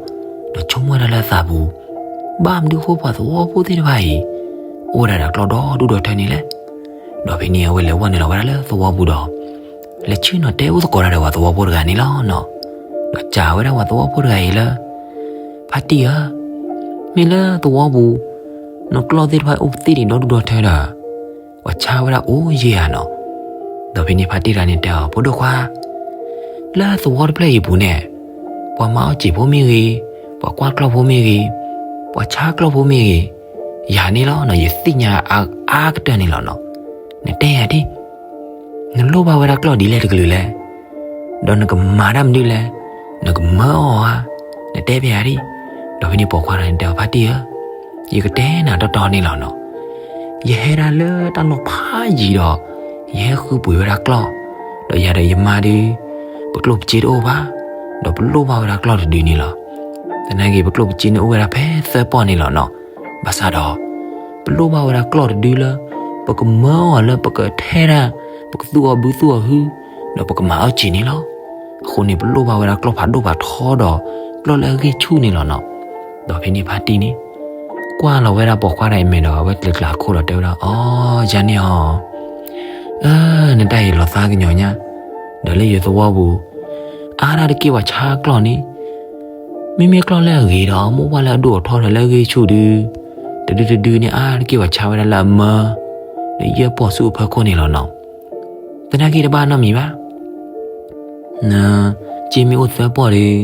ဒီးဆိကမိၣ်ဝဲဒၣ်လၢအသးပူၤ ဘၣ်မနုၤဃိပှၤသဝီဖိသ့ၣ်တဖၣ်အံၤ အိၣ်ဝဲဒၣ်ဒီးကျီၢ်ဒီဒူၣ်ဒီထၢန့ၣ်လဲၣ်. ဒီးဖဲန့ၣ်အဝဲလဲၤဝဲနုာ်လီၤဝဲဒၣ်လၢသဝီပူၤဒီး လဲၤဆ့ၣ်နီၤတဲအိၣ်သကိးတၢ်ဒီးပှၤသဝီဖိတဂၤန့ၣ်လီၤနီၤ. ဒီးစံးဝဲဒၣ်ပှၤသဝီဖိတဂၤအံၤလၢ ဖါတံၢ်ဧၢ, မ့ၢ်လၢသဝီပူၤ နကျီၢ်သ့ၣ်တဖၣ်အိၣ်သ့ၣ်ဒံးဒီဒူၣ်ဒီထၢဒီး ပှၤဆါဝဲဒၣ်အိၣ်ယဲၢ်ဧါနီၤ. ဒီးဖဲန့ၣ်ဖါတံၢ်တဂၤန့ၣ်တဲအီၤ ဖိဒိၣ်ခွါ, လၢသဝီတဖျၢၣ်အံၤအပူၤန့ၣ် ပှၤမၤအီၣ်စံာ်ဖိမ့ၢ်ဂ့ၤ, ပှၤကွၢ်ကျီၢ်ဖိမ့ၢ်ဂ့ၤ, ပှၤဆါကျီၢ်ဖိမ့ၢ်ဂ့ၤ, ယၤန့ၣ်လီၤနီၤ ယသ့ၣ်ညါအါကတၢၢ်န့ၣ်လီၤနီၤ. နတဲယၤဒ် နလိၣ်ဘၣ်ဝဲဒၣ်ကျီၢ်ဒ်လဲၣ်တကလုာ်လဲၣ်, ဒီးနကမၤတၢ်မနုၤလဲၣ်, နကမၢအီၤဧါ, နတဲပယၤဒ်. ဒီးဖဲန့ၣ်ပိာ်ခွါတဂၤန့ၣ်တဲအီၤ ဖါတံၢ်ဧၢ, ယကတဲနၤတီတီန့ၣ်လီၤနီၤ. ယဟဲဒၣ်လၢတၢ်လီၢ်ဖးယံၤဒီး ယဟဲဃုပှ့ၤဝဲဒၣ်ကျီၢ်, ဒီးယၤဒီးယမါဒုး ပကျိၣ်ပစ့တအိၣ်ဘၣ်, ဒီးပလိၣ်ဘၣ်ဝဲဒၣ်ကျီၢ်တဒုန့ၣ်လီၤ. သနာ်က့ ပကျိၣ်ပစ့န့ၣ်အိၣ်ဝဲဒၣ်ဖဲသၢပီၢ်န့ၣ်လီၤနီၤ. ဘၣ်ဆၣ်ဒီး ပလိၣ်ဘၣ်ဝဲဒၣ်ကျီၢ်တဒုလၢ ပကမၢအီၤလၢပကထဲဒၣ် ပကသူအီၤဘုသူအီၤဟု ဒီးပကမၤအီၣ်စံာ်န့ၣ်လီၤ. အဃိန့ၣ် ပလိၣ်ဘၣ်ဝဲဒၣ်ကျီၢ်ဖးဒိၣ်ဖးထီဒီး ကျီၢ်လၢအဂ့ၢ်ဆူၣ်န့ၣ်လီၤနီၤ. ဒီးဖဲန့ၣ်ဖါတံၢ်န့ၣ် ကွၢ်လီၤဝဲဒၣ်ပိာ်ခွါတဂၤအံၤမဲာ်ဒီး အဝဲကျဲၤကျဲၤအခိၣ်ဒီးတဲဝဲဒၣ် အီ ယၤန့ၣ်ဧါ, အၢ နတၢ်အံၤလီၤသးကညီၤညါ, ဒီးလၢယသဝီပူၤ အါဒၣ်တက့ၢ်ပှၤဆါကျီၢ်န့ၣ် မ့မ့ၢ်ကျီၢ်လၢအဂ့ၤဒီး မိၢ်ပှၢ်လၢအဒိၣ်အထီဒီးလၢအဂ့ၢ်ဆူၣ်ဒုး တဒုတဒုန့ၣ် အါတက့ၢ်ပှၤဆါဝဲဒၣ်လၢအမၢ ဒီးယဲၢ်ပီၢ်ဆူအဖီခိၣ်န့ၣ်လီၤနီၤ. သနာ်က့တဘၣ်နီတမံၤဘၣ်. နစ့မ့ၢ်အိၣ်သၢပီၢ်ဒီး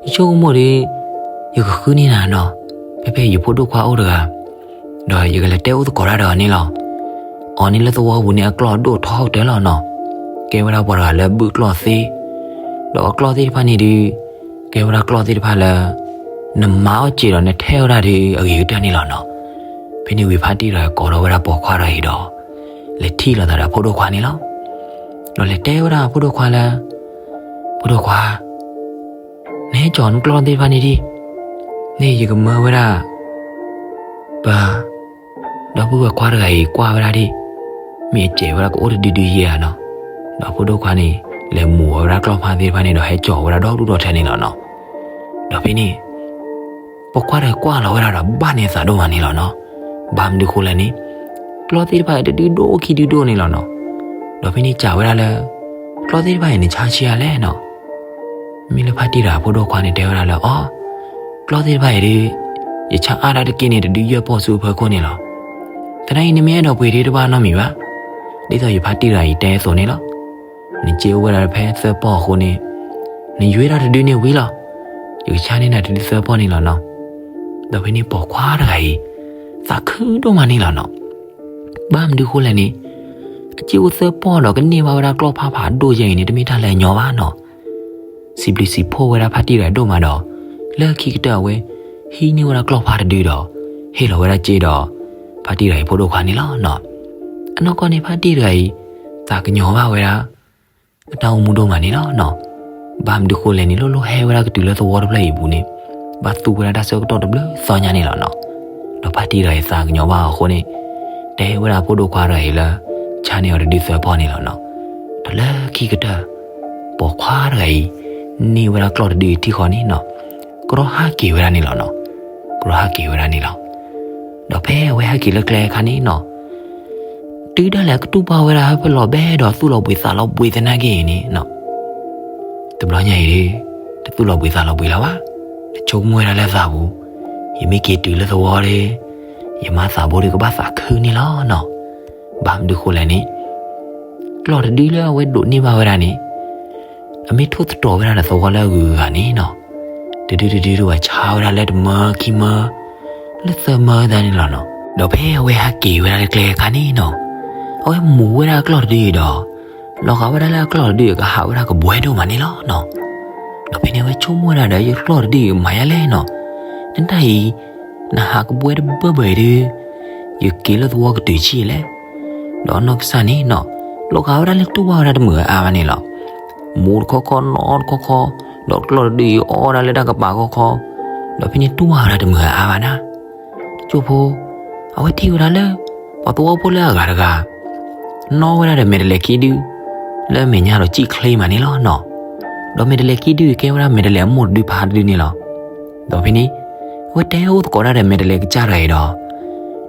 ယဆိကမိၣ်ဒီး ယကဃုန့ၢ်နၤနီၤ, ဖဲဖဲယဖိဒိၣ်ခွါအိၣ်တဂၤ ဒီးယကလဲၤတဲအိၣ်သကိးတၢ်ဒီးအီၤန့ၣ်လီၤ. အီၤန့ၣ်လၢသဝီပူၤန့ၣ် အကျီၢ်ဒိၣ်ထီကတၢၢ်လီၤနီၤ. ကဲဝဲဒၣ်ပှၤတဂၤလၢဘုၣ်ကျီၢ်သ့, ဒီးအကျီၢ်သ့ၣ်တဖၣ်န့ၣ်ဒီး ကဲဝဲဒၣ်ကျီၢ်သ့ၣ်တဖၣ်လၢ နမၤအီၣ်စ့ဒီးနထဲအီၣ်ဒၣ်ဒီးအဂ့ၤကတၢၢ်န့ၣ်လီၤနီၤ. ဖဲန့ၣ်ဝံၤဖါတံၢ်တဂၤကိးထီၣ်ဝဲဒၣ်ပိာ်ခွါတဂၤအံၤဒီး လဲၤထံၣ်လိာ်သးဒီးဖိဒိၣ်ခွါန့ၣ်လီၤ. ဒီးလဲၤတဲဝဲဒၣ်ဖိဒိၣ်ခွါလၢ ဖိဒိၣ်ခွါ, နဟဲကၠီၤနကျီၢ်သ့ၣ်တဖၣ်န့ၣ်ဒံး, န့ၣ်ယကမၢဝဲဒၣ် ပ ဒီပုၢ်ဝဲၢ်ခွါတဂၤအံၤကွၢ်ဝဲဒၣ်ဒံး, မ့ၢ်အစဲးဝဲဒၣ်ကအိၣ်တဒုဒုယဲၢ်ဧါနီၤ. ဒီးဖိဒိၣ်ခွါန့ၣ် လဲၤမူၤဝဲဒၣ်ကျီၢ်ဖါသ့ၣ်တဖၣ်န့ၣ်ဒီးဟဲကၠီၤဝဲဒၣ်ဒီဒူၣ်ဒီထၢန့ၣ်လီၤနီၤ. ဒီးဖဲန့ၣ် ပိာ်ခွါတဂၤကွၢ်လီၤဝဲဒၣ်ဒီးဘၣ်န့ၢ်အသးဒိၣ်မးန့ၣ်လီၤနီၤ. ဘၣ်မနုၤဃိလဲၣ်န့ၣ် ကျီၢ်သ့ၣ်တဖၣ်တဒုဒိၣ်ခံဒုဒိၣ်န့ၣ်လီၤနီၤ. ဒီးဖဲန့ၣ်စံးဝဲဒၣ်လၢ ကျီၢ်သ့ၣ်တဖၣ်အံၤန့ၣ်ဆါဆံးအါလဲၣ်နီၤ. မ့ၢ်လၢဖါတံၢ်တဂၤအဖိဒိၣ်ခွါန့ၣ်တဲဝဲဒၣ်လၢ အီ ကျီၢ်သ့ၣ်တဖၣ်အံၤဒီး ယဆါအါဒၣ်တက့ၢ်န့ၣ် တဒုယဲၢ်ပီၢ်ဆူအဖီခိၣ်န့ၣ်လီၤ. သနာ်က့နမ့ၢ်အဲၣ်ဒိးပှ့ၤဒုးတဘၣ်နီတမံၤဘၣ်. ဒ်သိးယဖါတံၢ်တဂၤအံၤတဲအသိးန့ၣ်လီၤ. နစ့အိၣ်ဝဲဒၣ်ဖဲသၢပီၢ်အဃိန့ၣ် နယွ့ဒၣ်တဒုန့ၣ်ဝံၤလီၤ. ယကဆါန့ၢ်နၤတဒုသၢပီၢ်န့ၣ်လီၤနီၤ. ဒီးဖဲန့ၣ်ပိာ်ခွါတဂၤအံၤ သးခုဒိၣ်မးန့ၣ်လီၤနီၤ. ဘၣ်မနုၤဃိလဲၣ်န့ၣ် အစ့အိၣ်သၢပီၢ်ဒီးကန့ၢ်ဘၣ်ဝဲဒၣ်ကျီၢ်ဖါဖးဒိၣ်ယဲၢ်အံၤန့ၣ် တမ့ၢ်တၢ်လၢအညီဘၣ်နီၤ. စံးဘျုးစံးဖှိၣ်ဝဲဒၣ်ဖါတံၢ်တဂၤဒိၣ်မးဒီး လၢခံကတၢၢ်အဝဲ ဟံးန့ၢ်ဝဲဒၣ်ကျီၢ်ဖါတဒုဒီး ဟ့ၣ်လီၤဝဲဒၣ်စ့ဒီး ဖါတံၢ်တဂၤအံၤဖိဒိၣ်ခွါန့ၣ်လီၤနီၤ. အနီၢ်ကီၢ်န့ၣ်ဖါတံၢ်တဂၤအံၤ သးကညီၤဘၣ်ဝဲဒၣ် အတၢ်အိၣ်မူဒိၣ်မးန့ၣ်လီၤနီၤ. ဘၣ်မနုၤဃိလဲၣ်န့ၣ် လိၣ်လိၣ်ဟဲဝဲဒၣ်ကတုၤလၢသဝီတဖျၢၣ်အံၤအပူၤန့ၣ် ဘၣ်သူဝဲဒၣ်တၢ်ဆၢကတီၢ်တဘျုးသီညါန့ၣ်လီၤနီၤ. ဒီးဖါတံၢ်တဂၤအံၤသးကညီၤဘၣ်အဃိန့ၣ် တဲဝဲဒၣ်ဖိဒိၣ်ခွါတဂၤအံၤလၢ ဆါန့ၢ်အီၤတဒုသၢပီၢ်န့ၣ်လီၤနီၤ. ဒီးလၢခံကတၢၢ် ပိာ်ခွါတဂၤအံၤ န့ၢ်ဝဲဒၣ်ကျီၢ်တဒုအံၤထံၣ်ဃီန့ၣ်နီၤ ကရီဟးက့ၤဝဲဒၣ်န့ၣ်လီၤနီၤ. ကရီဟးက့ၤဝဲဒၣ်န့ၣ်လီၤ. ဒီးဖဲအဝဲဟဲက့ၤလၢကျဲအခါန့ၣ်နီၤ တုၤဒၣ်လဲာ်အကတူၢ်ဘၣ်ဝဲဒၣ်ဟၢဖၢလီၤဘဲဒီးသူၣ်လီၤဘှံးသးလီၤဘှံးသနာ်က့အံၤန့ၣ်နီၤ တဘျီညါအံၤ တသူၣ်လီၤဘှံးသးလီၤဘှံးလၢၤဘၣ်. ဆိကမိၣ်ဝဲဒၣ်လၢသးပူၤ ယမ့ၢ်က့ၤတုၤလၢသဝီဒီး ယမါသးဘိဒီးကဘၣ်သးခုန့ၣ်လီၤနီၤ. ဘၣ်မနုၤဃိလဲၣ်န့ၣ် ကျီၢ်တဒုလၢအဝဲဒိးန့ၢ်ဘၣ်ဝဲဒၣ်န့ၣ် အမ့ၢ်ထိၣ်သတြီၤဝဲဒၣ်ဒီးသဝီလၢအဂုၤအဂၤန့ၣ်နီၤ, တဒုတဒုတဝဲဆါဝဲဒၣ်လၢတမၢခံမၢ လၢသၢမၢသးန့ၣ်လီၤနီၤ. ဒီးဖဲအဝဲဟးက့ၤဝဲဒၣ်လၢကျဲအခါန့ၣ်နီၤ, အဝဲမူၤဝဲဒၣ်အကျီၢ်တဒုအံၤဒီး လီၤဂာ်ဝဲဒၣ်လၢအကျီၢ်တဒုအံၤကဟးဝဲဒၣ်ကဘှဲဒိၣ်မးန့ၣ်လီၤနီၤ. ဒီးဖဲန့ၣ်အဝဲဆိကမိၣ်ဝဲဒၣ်ဒီး ယကျီၢ်တဒုအံၤမၤယါလဲၣ်နီၤ, နတၢ်အံၤ နဟးကဘှဲတဘၢဘၢအံၤဒုး ယက့ၤလၢသဝီကတုၤဆံးလဲၣ်. ဒီးအနီၢ်ကစၢ်န့ၣ်နီၤ လီၤဂာ်ဝဲဒၣ်လၢတူၢ်ဘၣ်ဝဲဒၣ်တမုာ်အါဘၣ်န့ၣ်လီၤ. မူၤတခီခီနီတခီခီ, ဒီးကျီၢ်တဒုအံၤအီဝဲဒၣ်လၢတၢ်ကပၤခီခီ, ဒီးဖဲန့ၣ်တူၢ်ဘၣ်ဝဲဒၣ်တမုာ်အါဘၣ်နၤ တကၠိၢ်ဖိ, အဝဲထံၣ်ဝဲဒၣ်လၢ ပှၤသဝီဖိလၢအဂၤတဂၤ နီၣ်ဝဲဒၣ်ဒီးမဲာ်တလဲၤခံဒု လၢမဲာ်ညါဒီးစံၣ်ချ့မးန့ၣ်လီၤနီၤ. ဒီးမဲာ်တလဲၤခံဒုကဲဝဲဒၣ်မဲာ်တလဲၤအမိၢ်တဒုဖးဒုန့ၣ်လီၤ. ဒီးဖဲန့ၣ် အဝဲတဲအိၣ်သကိးဒၣ်ဒီးမဲာ်တလဲၤကစၢ်တဂၤအံၤဒီး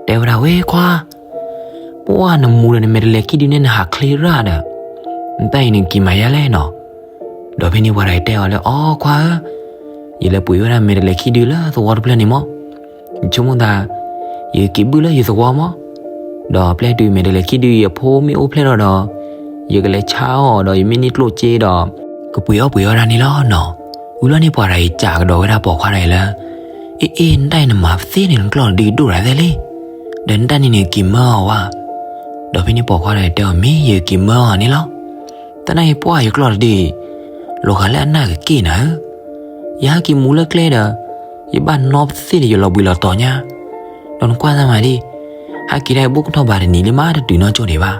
တဲဝဲဒၣ်ဝဲခွါ ပှၢ်နမူၤဒီးနမဲာ်တလဲၤခံဒုန့ၣ် နဟးချ့ရၣ်ဒီး နတၢ်အံၤနက့ၤမၤယါလဲၣ်နီၤ. ဒီးဖဲန့ၣ်ပှၤတဂၤအံၤတဲအီၤလၢ အိ ခွါဧၢ, ယလဲၤပှ့ၤဝဲဒၣ်မဲာ်တလဲၤခံဒုလၢသဝီတဖျၢၣ်န့ၣ်မး, ယဆိကမိၣ်သး ယက့ၤဘုၣ်လၢယသဝီမး, ဒီးပျဲတုၤမဲာ်တလဲၤခံဒုအံၤအဖိမ့ၢ်အိၣ်ဖျဲၣ်ထီၣ်ဒီး ယကလဲၤဆါအီၤဒီးယမ့ၢ်န့ၢ်ကျိၣ်စ့ဒီး ကပှ့ၤအီၣ်ပှ့ၤအီဒၣ်န့ၣ်လီၤနီၤ. ဝံၤလီၤန့ၣ်ပှၤတဂၤအံၤစံးကဒီးဝဲဒၣ်ပိာ်ခွါတဂၤအံၤလၢ အ့ အ့ နတၢ်အံၤနမၤပသ့န့ၣ် နကျီၢ်တဒုဒိၣ်တၢ်သ့လံ, ဒီးနတၢ်န့ၣ်န့ၣ်က့ၤမၢအီၤဝဲ. ဒီးဖဲန့ၣ်ပိာ်ခွါတဂၤအံၤတဲအီၤ မ့ၢ်ယက့ၤမၢအီၤန့ၣ်လီၤ. သနာ်က့ပှၢ်ယကျီၢ်တဒုအံၤ လီၤဂာ်လၢအနၢ်ကက့ၢ်နၤဧၢ, ယဟဲက့ၤမူၤလၢကျဲဒီး ယဘၣ်နီၣ်ပသ့ဒီးယလီၤဘှံးလီၤတီၤညါ, ဒီးနကွၢ်သးမၤဒ် ဟဲက့ၤဒၣ်အံၤဘိၣ်ကထီၣ်ဘၣ်တနံၤလံမး တတုၤနီၢ်ကၠိဒံးဘၣ်.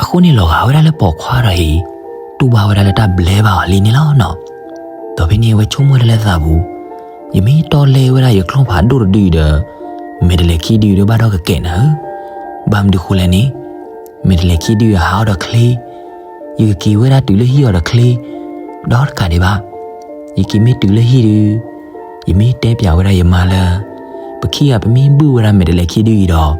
အဃိန့ၣ်လီၤဂာ်ဝဲဒၣ်လၢပိာ်ခွါတဂၤအံၤ တူၢ်ဘၣ်ဝဲဒၣ်လၢတၢ်ဘျဲဘၣ်အီၤလံန့ၣ်လီၤနီၤ. ဒီးဖဲန့ၣ်အဝဲဆိကမိၣ်ဝဲဒၣ်လၢသးပူၤ, ယမ့ၢ်တီလဲဝဲဒၣ်ယကျီၢ်ဖးဒိၣ်တဒုအံၤဒီး မဲာ်တလဲၤခံဒုအံၤဒီးဘၣ်ဒီးကကဲးနၤဧၢ, ဘၣ်မနုၤဃိလဲၣ်န့ၣ် မဲာ်တလဲၤခံဒုအံၤဟးအီၤဒီးချ့, ယကက့ၤဝဲဒၣ်တုၤလၢဟံၣ်အီၤဒီးချ့, ဒီးတကးဒံးဘၣ်, ယက့ၤမ့ၢ်တုၤလၢဟံၣ်ဒုး, ယမ့ၢ်တဲပျးဝဲဒၣ်ယမါလၢ ပခံဂၤပမ့ၢ်ဘုၣ်ဝဲဒၣ်မဲာ်တလဲၤခံဒုအံၤဒီး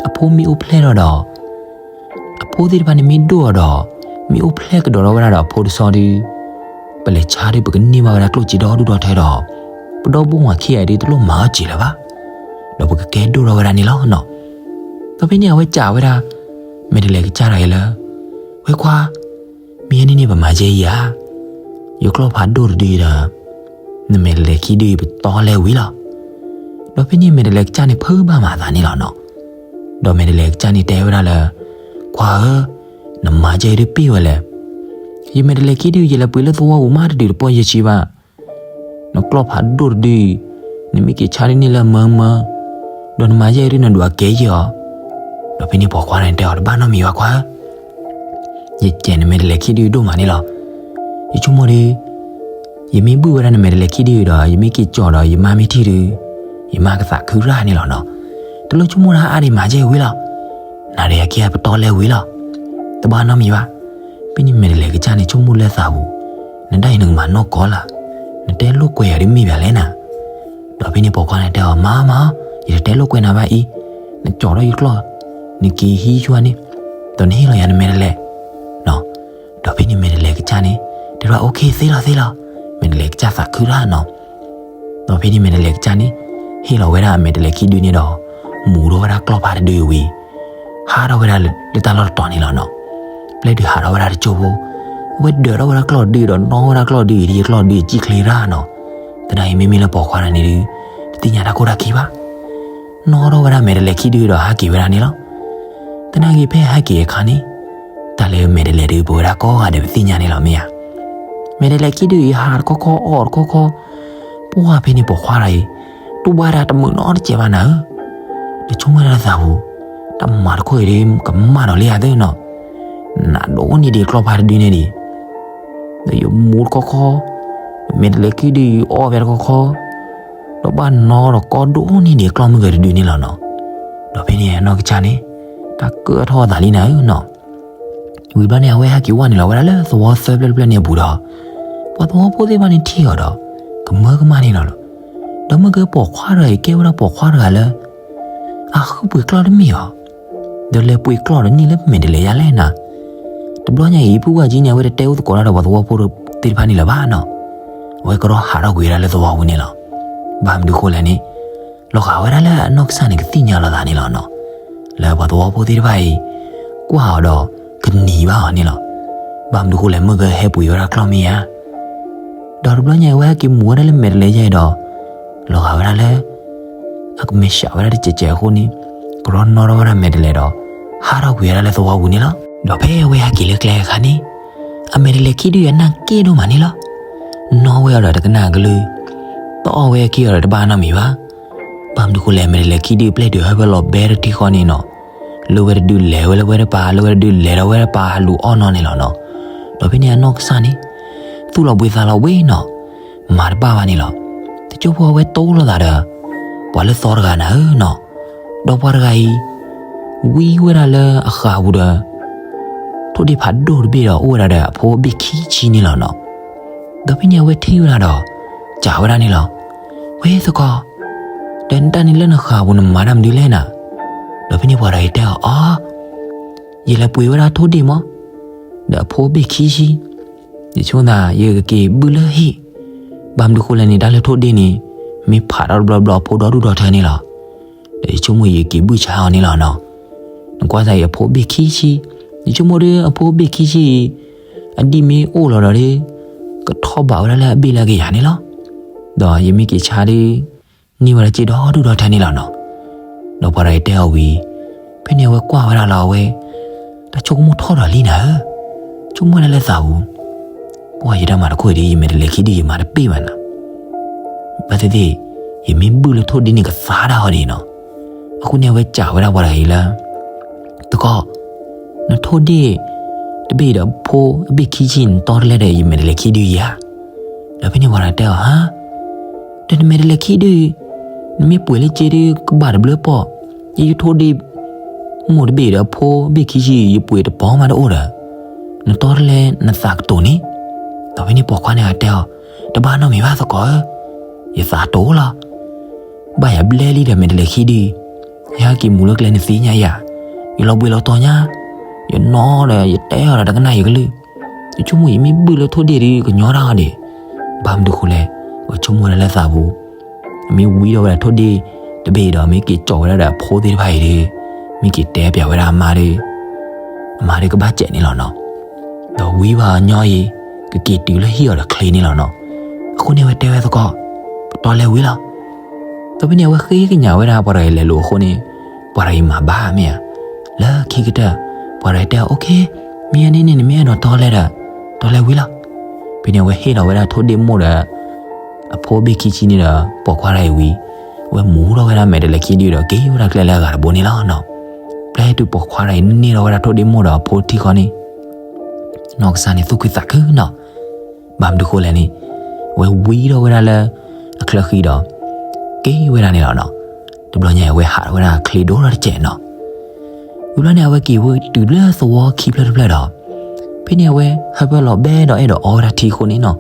အဖိမ့ၢ်အိၣ်ဖျဲၣ်ထီၣ်ဒီး အဖိသ့ၣ်တဖၣ်န့ၣ်မ့ၢ်ဒိၣ်အီၤဒီး မ့ၢ်အိၣ်ဖျဲၣ်ကဒီးထီၣ်ဝဲဒၣ်ဒီးအဖိတဆီဒုး, ပလဲၤဆါဒုး ပကန့ၢ်ဘၣ်ဝဲဒၣ်ကျိၣ်စ့ဒီဒူၣ်ဒီထၢဒီး ပဒီဘိဝၤခံဂၤအံၤဒုးတလိၣ်မၤအီၣ်စ့ၤလၢၤဘၣ်, ဒီးပကကဲဒိၣ်ထီၣ်ဝဲဒၣ်န့ၣ်လီၤနီၤ. ဒီးဖဲန့ၣ်အဝဲစံးဝဲဒၣ် မဲာ်တလဲၤကစၢ်တဂၤအံၤလၢ ဝဲခွါ, မ့ၢ်အန့ၣ်န့ၣ်ပမၤယဲအံၤဧါ, ယကျီၢ်ဖးဒိၣ်တဒုအံၤဒီး နမဲာ်တလဲၤခံဒုအံၤပတီလဲဝံၤလီၤ. ဒီးဖဲန့ၣ်မဲာ်တလဲၤကစၢ်န့ၣ် ဖုးဘၣ်မၤအသးန့ၣ်လီၤနီၤ. ဒီးမဲာ်တလဲၤကစၢ်န့ၣ်တဲဝဲဒၣ်လၢ ခွါဧၢ, နမၤယဲအံၤဒုးပ့ၢ်ဝဲလဲၣ်. ယမဲာ်တလဲၤခံဒုအံၤ ယလဲၤပှ့ၤလၢသဝီပူၤမး တတုၤတပီၢ်ယဲၢ်ဆံဘၣ်. နကျီၢ်ဖးဒိၣ်တဒုအံၤ နမ့ၢ်က့ၤဆါဒုးန့ၢ်လၢမၢမၢ, ဒီးနမၤယဲအံၤဒုးနဒွးကဲယဲအီၤ. ဒီးဖဲန့ၣ်ပိာ်ခွါန့ၣ်တဲအီၤ တဘၣ်နီတမံၤဘၣ်ခွါဧၢ, ယစဲးနမဲာ်တလဲၤခံဒုဒိၣ်မးန့ၣ်လီၤ. ယဆိကမိၣ်ဒုး ယမ့ၢ်ဘုၣ်ဝဲဒၣ်နမဲာ်တလဲၤခံဒုအံၤဒီး ယမ့ၢ်က့ၤကၠီၤဒီး ယမါမ့ၢ်ထံၣ်ဒုး ယမါကသးခုရၣ်န့ၣ်လီၤနီၤ. တလိၣ်ဆိကမိၣ်တၢ်အါဒံး မၤယဲအံၤဝံၤလီၤ. နၤဒီးယၤခံဂၤပတီလဲဝံၤလီၤ. တဘၣ်နီတမံၤဘၣ်. ဖဲန့ၣ်မဲာ်တလဲၤကစၢ်န့ၣ်ဆိကမိၣ်လၢသးပူၤ, နဒၣ်အံၤနကမၤနီၢ်ကီၢ်လၢ်, နတဲလိာ်ကွဲယၤဒ်မ့ၢ်ဘၣ်လဲၣ်နၤ. ဒီးဖဲန့ၣ်ပိာ်ခွါန့ၣ်တဲအီၤ မၤမၤ, ယတတဲလိာ်ကွဲနၤဘၣ်အံၤ, နကၠီၤထီၣ်ယကျီၢ်, နက့ၤဟံးဆူန့ၣ်, ဒီးနဟ့ၣ်လီၤယၤနမဲာ်တလဲၤ ဒီးဖဲန့ၣ်မဲာ်တလဲၤကစၢ်န့ၣ် တဲဝဲ အိၣ်ခ့ သ့လီၤသ့လီၤ. မဲာ်တလဲၤကစၢ်သးခုရၣ်နီၤ. ဒီးဖဲန့ၣ်မဲာ်တလဲၤကစၢ်န့ၣ် ဟ့ၣ်လီၤဝဲဒၣ်အမဲာ်တလဲၤခံဒုန့ၣ်ဒီး မူၤထီၣ်ဝဲဒၣ်ကျီၢ်ဖးတဒုဝံၤ ဟးထီၣ်ဝဲဒၣ်လၢတၢ်လီၢ်တတီၤန့ၣ်လီၤနီၤ. ပျဲတုၤဟးထီၣ်ဝဲဒၣ်တကၠိဖိ, အဝဲဒၢးထီၣ်ဝဲဒၣ်ကျီၢ်တဒုဒီး နီၣ်ဝဲဒၣ်ကျီၢ်တဒုအံၤ ဒ်ယကျီၢ်တဒုအံၤစံၣ်ချ့ရၣ်နီၤ. သနာ်က့မ့မ့ၢ်လၢပိာ်ခွါတဂၤန့ၣ်ဒုး တသ့ၣ်ညါတၢ်ခိၣ်တၢ်ခံဘၣ်. နီၣ်ထီၣ်ဝဲဒၣ်မဲာ်တလဲၤခံဒုဒီးဟးက့ၤဝဲဒၣ်န့ၣ်လီၤ. သနာ်က့ဖဲဟဲက့ၤအခါန့ၣ် တၢ်လၢမဲာ်တလဲၤဒုး ပဝဲဒၣ်ကိးဂၤဒဲးပသ့ၣ်ညါန့ၣ်လီၤမ့ၢ်ဧါ. မဲာ်တလဲၤခံဒုအံၤ ဟးတခီခီ အီၣ်တခီခီ, ပှၢ်ဖဲန့ၣ်ပိာ်ခွါတဂၤအံၤ တူၢ်ဘၣ်တၢ်တမုာ်နီတစဲးဘၣ်နၤဧၢ. တဆိကမိၣ်ဝဲဒၣ်သးပူၤ, တၢ်မၤတခီအံၤဒုး ကမၣ်ဒီးလံဧါသ့နီၤ. နးဒိၣ်န့ၢ်ဒံးကျီၢ်ဖးတဒုန့ၣ်ဒံး ဒီးယမူၤတခီခီ, မဲာ်တလဲၤခံဒုအံၤအီၣ်ဖဲတခီခီ, ဒီးဘၣ်နီဒီးကီဒိၣ်န့ၢ်ဒံးကျီၢ်မုၢ်ဂဲၤတဒုန့ၣ်လီၤနီၤ. ဒီးဖဲန့ၣ်အနီၢ်ကစၢ်န့ၣ် တၢ်ကၢၣ်ထီၣ်အသးလံနၤဧၢနီၤ. ဝံၤဘျီန့ၣ် အဝဲဟဲက့ၤဝဲနုာ်လီၤဝဲဒၣ်လၢသဝီသၢဖျၢၣ်တဖျၢၣ်န့ၣ်အပူၤဒီး ပှၤသဝီဖိသ့ၣ်တဖၣ်န့ၣ်ထံၣ်အီၤဒီး ကမၢကမၣ်န့ၣ်လီၤ. ဒီးမ့ၢ်ကဲပိာ်ခွါတဂၤအံၤ ကဲဝဲဒၣ်ပိာ်ခွါတဂၤလၢ အဃုပှ့ၤကျီၢ်တမ့ၢ်အီၤ, ဒီးလဲၤပှ့ၤကျီၢ်ဒီးန့ၢ်လၢမဲာ်တလဲၤယါလဲၣ်နၤ. တဘျီညါအံၤ ဖုဝါကံန့ၣ် အဝဲတတဲအိၣ်သကိးတၢ်ဒီးပှၤသဝီဖိသ့ၣ်တဖၣ်န့ၣ်လၢၤဘၣ်နီၤ. အဝဲကဒီးဟးထီၣ်ကွံာ်ဝဲဒၣ်လၢသဝီပူၤန့ၣ်လီၤ. ဘၣ်မနုၤဃိလဲၣ်န့ၣ် လီၤဂာ်ဝဲဒၣ်လၢအနီၢ်ကစၢ်န့ၣ် ကသ့ၣ်ညါလီၤသးန့ၣ်လီၤနီၤ. လၢပှၤသဝီဖိသ့ၣ်တဖၣ်အံၤ ကွၢ်အီၤဒီး ကနံၤဘၣ်အီၤန့ၣ်လီၤ. ဘၣ်မနုၤဃိလဲၣ် မုၢ်ကဟဲပှ့ၤဝဲဒၣ်ကျီၢ်မ့ၢ်ဧါ. ဒီးတဘျီညါအံၤ အဝဲဟဲက့ၤမူဝဲဒၣ်လၢမဲာ်တလဲယဲအံၤဒီး လီၤဂာ်ဝဲဒၣ်လၢ အကမဲာ်ဆှးဝဲဒၣ်တစဲးစဲးအဃိန့ၣ် ကရီနီၣ်ထီၣ်ဝဲဒၣ်မဲာ်တလဲဒီး ဟးထီၣ်ကွံာ်ဝဲဒၣ်လၢသဝီပူၤန့ၣ်လီၤ. ဒီးဖဲအဝဲဟဲက့ၤလၢကျဲအခါန့ၣ် အမဲာ်တလဲခံဒုအနၢ်က့ၣ်ဒိၣ်မးန့ၣ်လီၤ. နီၣ်ဝဲအီၤဒီးတကနၣ်အကလုၢ်, တအီၣ်ဝဲအခံအီၤဒီးတဘၣ်နီတမံၤဘၣ်. ဘၣ်မနုၤဃိလဲၣ် မဲာ်တလဲခံဒုပျဲၢ်ဒုးဟၢဖၢလီၤဘဲတထံဃီန့ၣ်နီၤ, လၢဝဲတဒုလဲၤဝဲလၢဝဲတပၤ, လၢဝဲတဒုလဲၤဒီးဝဲတပၤ ဟးလူၤအီၣ်နီၣ်န့ၣ်လီၤနီၤ. ဒီးဖဲန့ၣ်အနီၢ်ကစၢ်န့ၣ် သူၣ်လီၤဘှံးသးလီၤဘှံးနီၤ, မၤတဘၣ်ဘၣ်န့ၣ်လီၤ. တစိၢ်ဖိအဝဲတိၢ်လိာ်သးဒီး ပှၤလၢသီတဂၤနၤဧၢနီၤ, ဒီးပှၤတဂၤအံၤ ဝံဝဲဒၣ်လၢအဃၢ်ပူၤဒီး ထိၣ်ဒ့ၣ်ဖးဒိၣ်တဘ့ၣ်ဒီး အိၣ်ဝဲဒၣ်ဒီးအဖိအဘ့ၣ်ခံဆံန့ၣ်လီၤနီၤ. ဒီးဖဲန့ၣ်အဝဲထံၣ်ဝဲဒၣ်ဒီး စံးဝဲဒၣ်န့ၣ်လီၤ. ဝဲသကိး, ဒီးနတၢ်န့ၣ်လၢနဃၢ်ပူၤနမၤတၢ်မနုၤလဲၣ်နၤ. ဒီးဖဲန့ၣ်ပှၤတဂၤအံၤတဲအီၤ, အီ, ယလဲၤပှ့ၤဝဲဒၣ်ထိၣ်ဒ့ၣ်မး, ဒီးအဖိအဘ့ၣ်ခံဆံ, ယဆိကမိၣ်သး ယကက့ၤဘုၣ်လၢဟံၣ်, ဘၣ်မနုၤဃိလဲၣ်န့ၣ် တၢ်လၢထိၣ်ဒ့ၣ်န့ၣ် မ့ၢ်ဖးထီၣ်တဘျီဘျီအဖိဒီဒူၣ်ဒီထၢန့ၣ်လီၤ. ဒီးယဆိကမိၣ်ယက့ၤဘုၣ်ဆါအီၤန့ၣ်လီၤနီၤ. နကွၢ်သးအံၤအဖိအဘ့ၣ်ခံဆံ, ယဆိကမိၣ်ဒီးအဖိအဘ့ၣ်ခံဆံအံၤ အဒံၣ်မ့ၢ်အိၣ်လီၤဒီး ကထီၣ်ဘးဝဲဒၣ်လၢအဘ့ၣ်လၢအကယၤန့ၣ်လီၤ. ဒီးယမ့ၢ်က့ၤဆါဒီး န့ၢ်ဝဲဒၣ်စ့ဒီဒူၣ်ဒီထၢန့ၣ်လီၤနီၤ. ဒီးပှၤတဂၤအံၤတဲအီၤဝံၤ, ဖဲန့ၣ်အဝဲကွၢ်ဝဲဒၣ်လီၤအဝဲ တၢ်ဆိကမိၣ်ထီၣ်ဒီးလံနၤဧၢ, ဆိကမိၣ်ဝဲဒၣ်လၢသးပူၤ, ပှၢ်ယတၢ်မၤတခိၣ်အံၤဒီး ယမဲာ်တလဲၤခံဒုယမၤတပ့ၢ်ဘၣ်နၤ. ဘၣ်သ့ၣ်သ့ၣ် ယမ့ၢ်ဘုၣ်လၢထိၣ်ဒ့ၣ်န့ၣ်ကသါဒၣ်ဟီဒံးနီၤ. အဃိန့ၣ်အဝဲစံးဝဲဒၣ်ပှၤတဂၤအံၤလၢ သကိး, နထိၣ်ဒ့ၣ်တဘ့ၣ်ဒီးအဖိအဘ့ၣ်ခံဆံ နတီတလဲဒီး ယမဲာ်တလဲၤခံဒုယၤ. ဒီးဖဲန့ၣ်ပှၤတဂၤတဲအီၤ, ဟါ, ဒီးနမဲာ်တလဲၤခံဒု, နမ့ၢ်ပှ့ၤလၢစ့ဒုကဘၣ်တဘျုးပီၢ်, ယထိၣ်ဒ့ၣ်မိၢ်တဘ့ၣ်ဒီးအဖိဘ့ၣ်ခံဆံ ယပှ့ၤတပီၢ်မးတအိၣ်ဒီး နတီတလဲနသးကတိၤန့ၣ်. ဒီးဖဲန့ၣ်ပိာ်ခွါန့ၣ်တဲအီၤ, တဘၣ်နီတမံၤဘၣ်သကိးဧၢ, ယသးတိၤလီၤ. ဘၣ်ယၤဘျဲလံဒီးမဲာ်တလဲၤခံဒု, ယဟဲက့ၤမူလၢကျဲနသ့ၣ်ညါယၤ, ယလီၤဘှံးလီၤတီၤညါ, ယနီၣ်ဒီးယတဲအီၤဒီးတကနၣ်ယကလုၢ်, ယဆိကမိၣ်ယမ့ၢ်ဘုၣ်လၢထိၣ်ဒ့ၣ်ဒီးကညီတၢ်အီၤဒံး. ဘၣ်မနုၤဃိလဲၣ်, အဝဲဆိကမိၣ်ဝဲဒၣ်လၢသးပူၤ, အမ့ၢ်ဝံထီၣ်ဝဲဒၣ်ထိၣ်ဒ့ၣ်တဘ့ၣ်ဒီး မ့ၢ်က့ၤကၠီာ်ဝဲဒၣ်ဒီးအဖိသ့ၣ်တဖၣ်အံၤဒီး မ့ၢ်က့ၤတဲပၠးဝဲဒၣ်အမါဒီး အမါဒီးကဘၣ်စဲးန့ၣ်လီၤနီၤ. ဒီးဝံဘၣ်အညီအံၤ ကက့ၤတုၤလၢဟံၣ်အီၤဒီးချ့န့ၣ်လီၤနီၤ. အဃိန့ၣ်အဝဲတဲဝဲသကိး, ပတီၢ်လဲၤဝံလီၤ. ဒီးဖဲန့ၣ်အဝဲဃ့ကညးဝဲဒၣ်ပှၤတဂၤအံၤလဲၤလိာ်အဃိန့ၣ်, ပှၤတဂၤအံၤမၤဘၣ်မ့ၢ်ဧါ. လၢခံကတၢၢ် ပှၤတဂၤတဲအီၤ အိၣ်ခ့, မ့ၢ်အန့ၣ်န့ၣ် နမ့ၢ်အဲၣ်ဒိးတီလဲဒီး တီလဲဝံလီၤ. ဖဲန့ၣ်အဝဲဟ့ၣ်လီၤဝဲဒၣ်ထိၣ်ဒ့ၣ်မိၢ်ဒီး အဖိဘ့ၣ်ခံဆံန့ၣ်ဒီး ပိာ်ခွါတဂၤအံၤဝံၤ, အဝဲမူထီၣ်ဝဲဒၣ်မဲာ်တလဲၤခံဒုဒီး က့ၤဝဲဒၣ်ကျဲလၢအဂၤတဘိန့ၣ်လီၤနီၤ. ပျဲတုၤပိာ်ခွါတဂၤအံၤန့ၢ်ထီၣ်ဝဲဒၣ်ထိၣ်ဒ့ၣ်မိၢ်ဒီးအဖိတထံၣ်ဃီန့ၣ်, နီၢ်ကစၢ်န့ၣ်သူၣ်ခုသးခုနီၤ. ဘၣ်မနုၤဃိလဲၣ်န့ၣ်, အဝဲဝံထီၣ်ဝဲဒၣ်လၢအချၢဃံဒီး က့ၤဝဲဒၣ်န့ၣ်လီၤနီၤ. တဘျီညါအံၤအဝဲဟးထီၣ်ဝဲဒၣ်ချ့ဒိၣ်ထီၣ်တစဲးနီၤ. ဝံၤဘျီန့ၣ် အဝဲက့ၤဝဲတုၤလၢသဝီခံဖျၢၣ်တဖျၢၣ်ဒီး ဖဲန့ၣ်အဝဲဟၢဖၢလီၤဘဲဒီးအဲၣ်ဒိးအီဝဲဒၣ်ထံအဃိန့ၣ်နီၤ,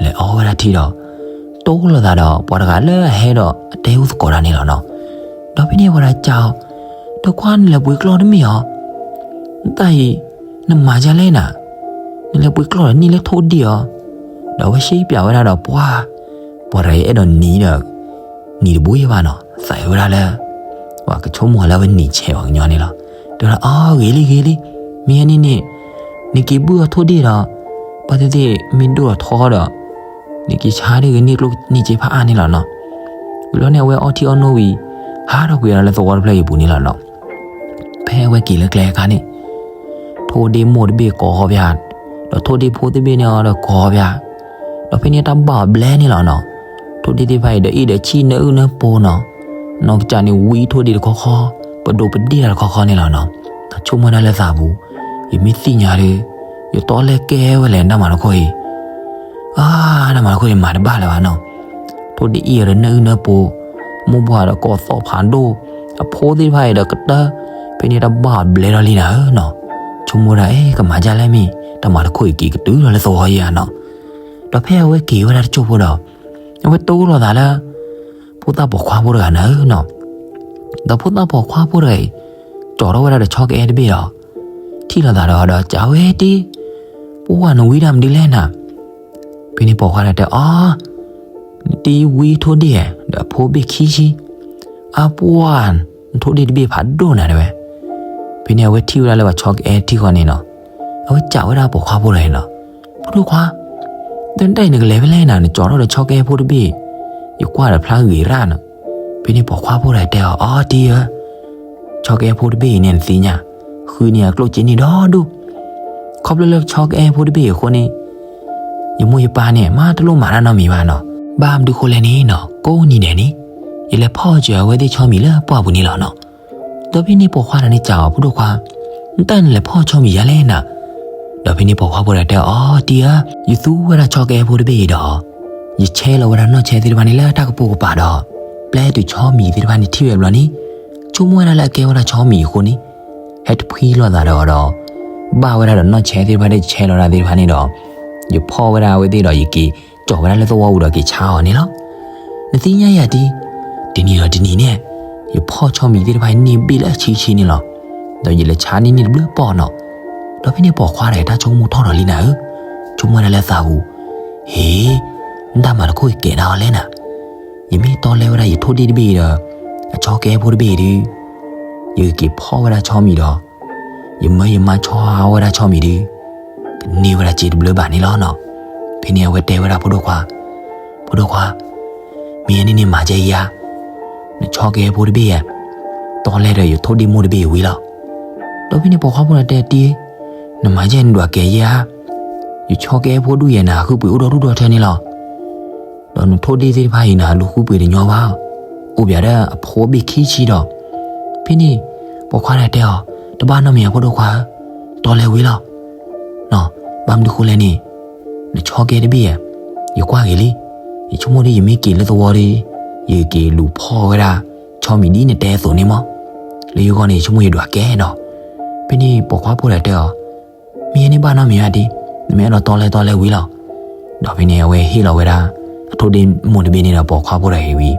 လဲၤအီဝဲဒၣ်ထံဒီး တိၢ်လိာ်သးဒီးပှၤတဂၤလၢအဟဲဒီးအတဲအိၣ်သကိးတၢ်န့ၣ်လီၤနီၤ. ဒီးဖဲန့ၣ်ပှၤတဂၤစံးအီၤ, ဒီးကွၢ်နလဲၤပှ့ၤကျီၢ်တမ့ၢ်ဧါ. နတၢ်အံၤ နမၤဒ်လဲၣ်နၤ, နလဲၤပှ့ၤကျီၢ်ဒီးန့ၢ်လၢထိၣ်ဒ့ၣ်ဧါ. ဒီးအဝဲစံးပၠးဝဲဒၣ်ဒီးပှၤ ပှၤတဂၤအံၤအဲၣ်ဒိးနံၤဒီး နံၤတဘိယဲၢ်ဘၣ်နီၤ, သးဝဲဒၣ်လၢ ပှၤကဆိကမိၣ်လၢအဝဲနံၤဆဲးပှၤကညီန့ၣ်လီၤ. တဲဝဲဒၣ် အီ ဂ့ၤလံဂ့ၤလံ, မ့ၢ်အန့ၣ်န့ၣ် နက့ၤဘုၣ်အီၤထိၣ်ဒ့ၣ်ဒီး ဘၣ်သ့ၣ်သ့ၣ်မ့ၢ်ဒိၣ်ထီၣ်ထီဒီး နက့ၤဆါဒ်ဂ့ၤန့ၢ်ကျိၣ်န့ၢ်စ့ဖးအါန့ၣ်လီၤနီၤ. ဝံၤလီၤန့ၣ် အဝဲအီထံအီနိဝံၤ ဟးထီၣ်ကွံာ်ဒီးလၢသဝီတဖျၢၣ်အံၤအပူၤန့ၣ်လီၤနီၤ. ဖဲအဝဲက့ၤလၢကျဲအခါန့ၣ် ထိၣ်ဒ့ၣ်မိၢ်တဘ့ၣ်ကိးပၠး, ဒီးထိၣ်ဒ့ၣ်ဖိတဘ့ၣ်န့ၣ်အီၤဒီးကိးပၠး, ဒီးဖဲန့ၣ်တၢ်ဘၣ်အီၤဘျဲန့ၣ်လီၤနီၤ. ထိၣ်ဒ့ၣ်သ့ၣ်တဖၣ်အံၤဒီးအ့ၣ်ဒီးဆံၣ်နၢအုၣ်နၢပီနီၤ, နီၢ်ကစၢ်န့ၣ်ဝံထိၣ်ဒ့ၣ်တခီခီ, ပဒိးပဒ့ၣ်တၢ်တခီခီန့ၣ်လီၤနီၤ. တၢ်ဆိကမိၣ်ဒၣ်လၢသးပူၤ, ယမ့ၢ်သ့ၣ်ညါဒီး ယတီလဲကဲဝဲလဲၣ်တၢ်မၤတခိၣ်အံၤ အါ, တၢ်မၤတခိၣ်အံၤမၤတဘၣ်လၢၤဘၣ်နီၤ. ထိၣ်ဒ့ၣ်အ့ၣ်အီၤဒီးနၢအုၣ်နၢပီ, မိၢ်ပှၢ်ဒီးကိးသီၣ်ဖးဒိၣ်, အဖိသ့ၣ်တဖၣ်အံၤဒီးကတၢၢ်, ဖဲန့ၣ်တၢ်ဘၣ်အီၤဘျဲထီၣ်လံနၤဧၢနီၤ. ဆိကမိၣ်ဒၣ်အ့ၣ် ကမၤဒ်လဲၣ်မ့ၢ် တၢ်မၤတခိၣ်အံၤက့ၤကတုၤလီၤလၢသဝီယဲၢ်ဧါနီၤ. ဒီးဖဲအဝဲက့ၤဝဲဒၣ်တစိၢ်ဖိဒီး အဝဲတိၢ်လိာ်သးလၢ ဖိသၣ်ပိာ်ခွါဖိတဂၤနၤဧၢနီၤ. ဒီးဖိသၣ်ပိာ်ခွါဖိတဂၤအံၤ ကၠီထီၣ်ဝဲဒၣ်ဒီးဆီကအဲၣ်တဘ့ၣ်ဒီး ထံၣ်လိာ်သးဒီး ဒီးစံးဝဲတ့ၢ်, ပှၢ်နဝံတၢ်မနုၤလဲၣ်နၤ. ဖဲန့ၣ်ပိာ်ခွါတဂၤတဲအီၤ, နတ့ၢ်ဝံထိၣ်ဒ့ၣ် ဒီးအဖိဘ့ၣ်ခံဆံ, အါပှၢ်, နထိၣ်ဒ့ၣ်တဘ့ၣ်ဖးဒိၣ်နၤတဲဝဲ. ဖဲန့ၣ်အဝဲထံၣ်ဝဲဒၣ်လၢပှၤဆီကအဲၣ်ထံၣ်ဃီန့ၣ်နီၤ, အဝဲစံးဝဲဒၣ်ပိာ်ခွါဖိတဂၤအံၤနီၤ, ဖိဒိၣ်ခွါ, တၢ်နတၢ်အံၤနကလဲၤဖဲလဲၣ်နၤ, နကၠီထီၣ်ဒီးဆီကဲဖိတဘ့ၣ်, ယကွၢ်ဒီးဖျါဂ့ၤရၣ်နီၤ. ဖဲန့ၣ်ပိာ်ခွါဖိတဂၤတဲအီၤ, အီတံဧၢ, ဆီကဲဖိတဘ့ၣ်အံၤန့ၣ်နသ့ၣ်ညါ, ဃုန့ၢ်အကျိၣ်စ့န့ၣ်ဒီဒူၣ်, ခီဖျိလၢဆီကဲဖိတဘ့ၣ်အံၤအဃိန့ၣ်, ယမိၢ်ယပၢ်န့ၣ် မ့ၢ်တလိၣ်မၤတၢ်နီတမံၤဘၣ်နီၤ. ဘၣ်မနုၤဃိလဲၣ်န့ၣ်နီၤ, ကိးနံၤဒဲးန့ၣ် ယလဲၤဖီၣ်စၢၤအဝဲသ့ၣ်ဆီမံၤလၢပှၢ်ပူၤန့ၣ်လီၤနီၤ. ဒီးဖဲန့ၣ်ပိာ်ခွါတဂၤန့ၣ်စံးအီၤ, ဖိဒိၣ်ခွါ, နတၢ်နလဲၤဖီၣ်ဆီမံၤယၤလဲၣ်နၤ. ဒီးဖဲန့ၣ်ပိာ်ခွါဖိတဂၤတဲအီၤ, အီတံဧၢ, ယသူဝဲဒၣ်ဆီကဲဖိတဘ့ၣ်အံၤဒီး ယဆဲးလီၤဝဲဒၣ်နီၢ်ဆဲးသ့ၣ်တဖၣ်န့ၣ်လၢတၢ်ကပိာ်ကပၤဒီး, ပျဲတုၤဆီမံၤသ့ၣ်တဖၣ်န့ၣ်ထံၣ်ဝဲဘျီန့ၣ်, ဆိကမိၣ်ဝဲဒၣ်လၢအကဲဝဲဒၣ်ဆီမံၤအဃိန့ၣ်, ဟဲတဖှံလိာ်သးဒီးအီၤဒီး, ဘၣ်ဝဲဒၣ်ဒီးနီၢ်ဆဲးသ့ၣ်တဖၣ်ဒီးယဆဲးလီၤဒၣ်သ့ၣ်တဖၣ်န့ၣ်ဒီး, ယဖီၣ်ဝဲဒၣ်အဝဲသ့ၣ်ဒီး ယက့ၤကၠီာ်ဝဲဒၣ်လၢသဝီပူၤဒီးက့ၤဆါအီၤန့ၣ်လီၤ. နသ့ၣ်ညါယၤတံ, တနံၤဒီးတနံၤန့ၣ်, ယဖီၣ်ဆီမံၤသ့ၣ်တဖၣ်န့ၣ်ဘ့ၣ်လၢအဆံဆံန့ၣ်လီၤ. ဒီးယလဲၤဆါန့ၢ်န့ၢ်တဘျုးပီၢ်နီၤ. ဒီးဖဲန့ၣ်ပိာ်ခွါတဂၤတၢ်ဆိကမိၣ်ထီၣ်ဒီးလံနၤဧၢ, ဆိကမိၣ်ဝဲဒၣ်လၢသးပူၤ, ဟ့, နတၢ်မၤတခိၣ်အံၤကဲဒၣ်အီၤလဲၣ်နၤ. ယမ့ၢ်တီလဲဝဲဒၣ်ယထိၣ်ဒ့ၣ်တဘ့ၣ်အံၤဒီး, အဆီကဲဖိတဘ့ၣ်အံၤဒုး, ယကက့ၤဖီၣ်ဝဲဒၣ်ဆီမံၤဒီး, ယမၢယမါဆီဟါဝဲဒၣ်ဆီမံၤဒုး, ကန့ၢ်ဝဲဒၣ်စ့တဘျုးဘၣ်န့ၣ်လီၤနီၤ. ဖဲန့ၣ်အဝဲတဲဝဲဒၣ်ဖိဒိၣ်ခွါ, ဖိဒိၣ်ခွါ, မ့ၢ်အန့ၣ်န့ၣ်မၤကဲယၤ, နဆီကဲဖိတဘ့ၣ်ဧါ, တီလဲဒီးယထိၣ်ဒ့ၣ်မိၢ်တဘ့ၣ်အံၤဝံၤလီၤ. ဒီးဖဲန့ၣ်ပိာ်ခွါဖိတဂၤတဲတံ, နမၤကဲနဒွးကဲယၤဧါ, ယဆီကဲဖိဒူၣ်ယဲနၤ ဃုပှ့ၤအိၣ်ဒီဒူၣ်ဒီထၢန့ၣ်လီၤ. ဒီးနထိၣ်ဒ့ၣ်သ့ၣ်တဖၣ်အံၤနၤ လူၤဃုပှ့ၤတညီဘၣ်, အိၣ်ဘၣ်ဒီးအဖိဘ့ၣ်ခံဆံဒီး, ဖဲန့ၣ်, ပိာ်ခွါတဂၤတဲအီၤ, တဘၣ်နီတမံၤဧါဖိဒိၣ်ခွါဧၢ, တီလဲဝံၤလီၤ. နီၤ, ဘၣ်မနုၤဃိလဲၣ်န့ၣ်, နဆီကဲတဘ့ၣ်ဧါ, ယကွၢ်ဂ့ၤလံ, ယဆိကမိၣ်ဒ်ယမ့ၢ်က့ၤလၢသဝီဒီး, ယက့ၤလူၤဖီၣ်ဝဲဒၣ်, ဆီမံၤဒ်နတဲအသိးန့ၣ်မး, လၢယဂီၢ်န့ၣ် ယဆိကမိၣ်ယဒွးကဲနီၤ. ဖဲန့ၣ်ပိာ်ခွါဖိတဂၤတဲအီၤ, မ့ၢ်အန့ၣ်ဘၣ်နီတမံၤဘၣ်ဒံး, နမ့ၢ်အဲၣ်ဒိးတီလဲတီလဲဝံၤလီၤ. ဒီးဖဲန့ၣ်အဝဲဟ့ၣ်လီၤဝဲဒၣ်, အထိၣ်ဒ့ၣ်မိၢ်တဘ့ၣ်န့ၣ်ဒီးပိာ်ခွါဖိတဂၤအံၤဝံၤ,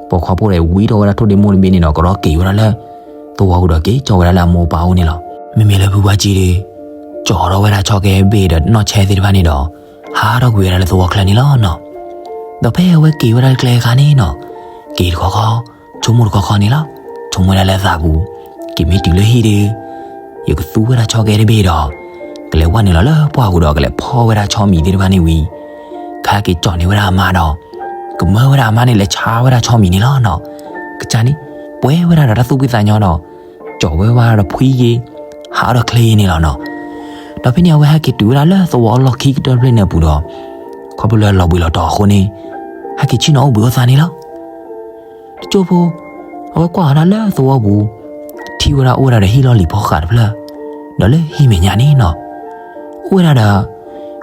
ပိာ်ခွါဖိတဂၤဝံထီၣ်ဝဲဒၣ်ထိၣ်ဒ့ၣ်မိၢ်တဘ့ၣ်န့ၣ်ဒီး ကဒီးက့ၤဝဲဒၣ်လၢ, သဝီပူၤဒီးက့ၤကၠီဝဲဒၣ်လၢအမိၢ်အပၢ်အိၣ်န့ၣ်လီၤ. မ့မ့ၢ်လၢဖုပှၢ်ကံဒီး, ကၠီထီၣ်ဝဲဒၣ်ဆီကဲဘ့ၣ်ဒီးနီၢ်ဆဲးသ့ၣ်တဖၣ်န့ၣ်ဒီး, ဟးထီၣ်ကွံာ်ဝဲဒၣ်လၢသဝီချၢန့ၣ်လီၤနီၤ. ဒီးဖဲအဝဲက့ၤဝဲဒၣ်လၢကျဲအခါန့ၣ်နီၤ, က့ၤတခီခီ, ဆိကမိၣ်တခီခီန့ၣ်လီၤ. ဆိကမိၣ်ဝဲဒၣ်လၢသးပူၤ, က့ၤမ့ၢ်တုၤလၢဟံၣ်ဒီး, ယကသူဝဲဒၣ်ဆီကဲတဘ့ၣ်ဒီး, ကလဲၤဝဲနုာ်လီၤလၢပှၢ်ပူၤဒီးကလဲၤဖီၣ်ဝဲဒၣ်ဆီမံၤသ့ၣ်တဖၣ်န့ၣ်ဝံၤ, ကဟဲက့ၤကၠီန့ၢ်ဝဲဒၣ်အမါဒီး, ကမၢဝဲဒၣ်အမါန့ၣ်လဲၤဆါဝဲဒၣ်ဆီမံၤန့ၣ်လီၤနီၤ. ကစၢ်န့ၣ်, ပှဲၤဝဲဒၣ်ဒီးတၢ်သူၣ်ဖှံသးညီဒီး, ကၠီဝဲဝဲဒီးဖှံယ့ၤ, ဟးဒီးချ့ယ့ၤန့ၣ်လီၤနီၤ. ဒီးဖဲန့ၣ်အဝဲဟဲက့ၤတုၤဝဲဒၣ်လၢသဝီအလီၢ်ခံကတၢၢ်တဖျၢၣ်န့ၣ်အပူၤဒီး, ခီဖျိလၢလီၤဘှံးလီၤတီၤအဃိန့ၣ်, ဟဲက့ၤဆ့ၣ်နီၤအိၣ်ဘှံးအိၣ်သါန့ၣ်လီၤ. တစိၢ်ဖိ, အဝဲကွၢ်ဝဲဒၣ်လၢသဝီပူၤ, ထံၣ်ဝဲဒၣ်အိၣ်ဝဲဒၣ်ဒီးဟံၣ်လီၢ်လံၤဖီဃးတဖျၢၣ်, ဒီးလၢဟံၣ်မဲာ်ညါန့ၣ်နီၤ, အိၣ်ဝဲဒၣ်ဒီး,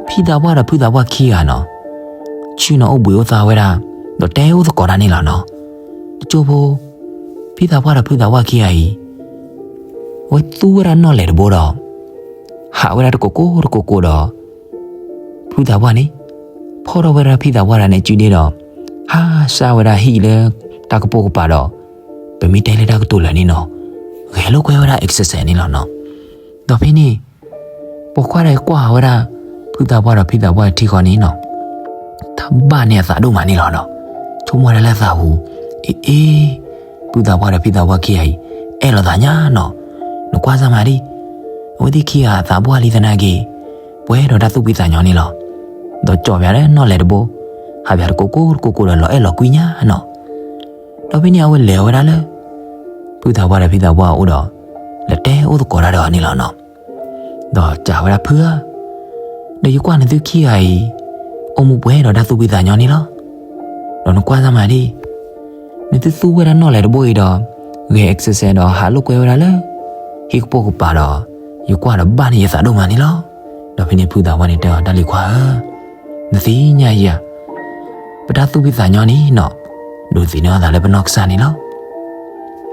ဖံသးပှၢ်ဒီးဖုသးပှၢ်ခံဂၤနီၤ, ဆ့ၣ်နီၤအိၣ်ဘှံးအိၣ်သါဝဲဒၣ်, ဒီးတဲအိၣ်သကိးတၢ်န့ၣ်လီၤနီၤ. တစိၢ်ဖိ, ဖံသးပှၢ်ဒီးဖုသးပှၢ်ခံဂၤအံၤ, အဝဲသူဝဲဒၣ်နီၣ်လဲၤတဘိဒီး, ဟးဝဲဒၣ်တကိးကိးတကိးကိးဒီး ဖုသးပှၢ်န့ၣ်, ဖီၣ်ထီၣ်ဝဲဒၣ်ဖံသးပှၢ်တဂၤန့ၣ်စုဒ့ဒီး, ဟးစၢ်ဝဲဒၣ်ဟံၣ်လၢတၢ်ကပိာ်ကပၤဒီး, ပမ့ၢ်တဲလၢတၢ်ကတိၤလၢာ်န့ၣ်နီၤ, ဂဲၤလိာ်ကွဲဝဲဒၣ် exercise န့ၣ်လီၤနီၤ. ဒီးဖဲန့ၣ်, ပိာ်ခွါတဂၤကွၢ်ဝဲဒၣ်, ဖုသးပှၢ်ဒီးဖံသးပှၢ်ထံဃီန့ၣ်နီၤ, တၢ်ဘၣ်န့ၢ်အသးဒိၣ်မးန့ၣ်လီၤနီၤ. ဆိကမိၣ်ဝဲဒၣ်လၢသးပူၤ, အ့အ့, ဖုသးပှၢ်ဒီးဖံသးပှၢ်ခံဂၤအံၤ, အဲၣ်လိာ်သးညါနီၤ, နကွၢ်စၢ်မးဒံး, အဝဲသ့ၣ်ခံဂၤအသးပှၢ်လံသနာ်က့, ပှဲၤဒီးတၢ်သူၣ်ဖှံသးညီန့ၣ်လီၤ. ဒီးကၠီပၠးလၢနီၣ်လဲၤတဘိ, ဟးပၠးတကိးကိးတကိးကိးဒီးလီၤအဲၣ်လီၤကွံညါနီၤ. ဒီးဖဲန့ၣ်အဝဲလဲၤဝဲဒၣ်လၢ, ဖုသးပှၢ်ဒီးဖံသးပှၢ်အအိၣ်ဒီး, လဲၤတဲအိၣ်သကိးတၢ်ဒီးအီၤန့ၣ်လီၤနီၤ. ဒီးစံးဝဲဒၣ်ဖုဧၢ, ဒီးယကွၢ်နသုခံဂၤအံၤ, အိၣ်မူပှဲၤဒီးတၢ်သူၣ်ဖှံသးညီန့ၣ်လီၤ. ဒီးနကွၢ်စၢ်မးဒံး, နသုသူဝဲဒၣ်နီၣ်လဲၤတဘိအံၤဒီး, ဂဲၤ exercise ဒီးဟးလိာ်ကွဲဝဲဒၣ်လၢ, ဟံၣ်ကပိာ်ကပၤဒီး, ယကွၢ်ဒီးဘၣ်န့ၢ်ယသးဒိၣ်မးန့ၣ်လီၤ. ဒီးဖဲန့ၣ်ဖုသးပှၢ်န့ၣ်တဲအီၤတၢ်လံၤခွါဧၢ, နသ့ၣ်ညါယၤ ပတၢ်သူၣ်ဖှံသးညီန့ၣ်နီၤ, ဒိးသန့ၤအသးလၢပနီၢ်ကစၢ်န့ၣ်လီၤ.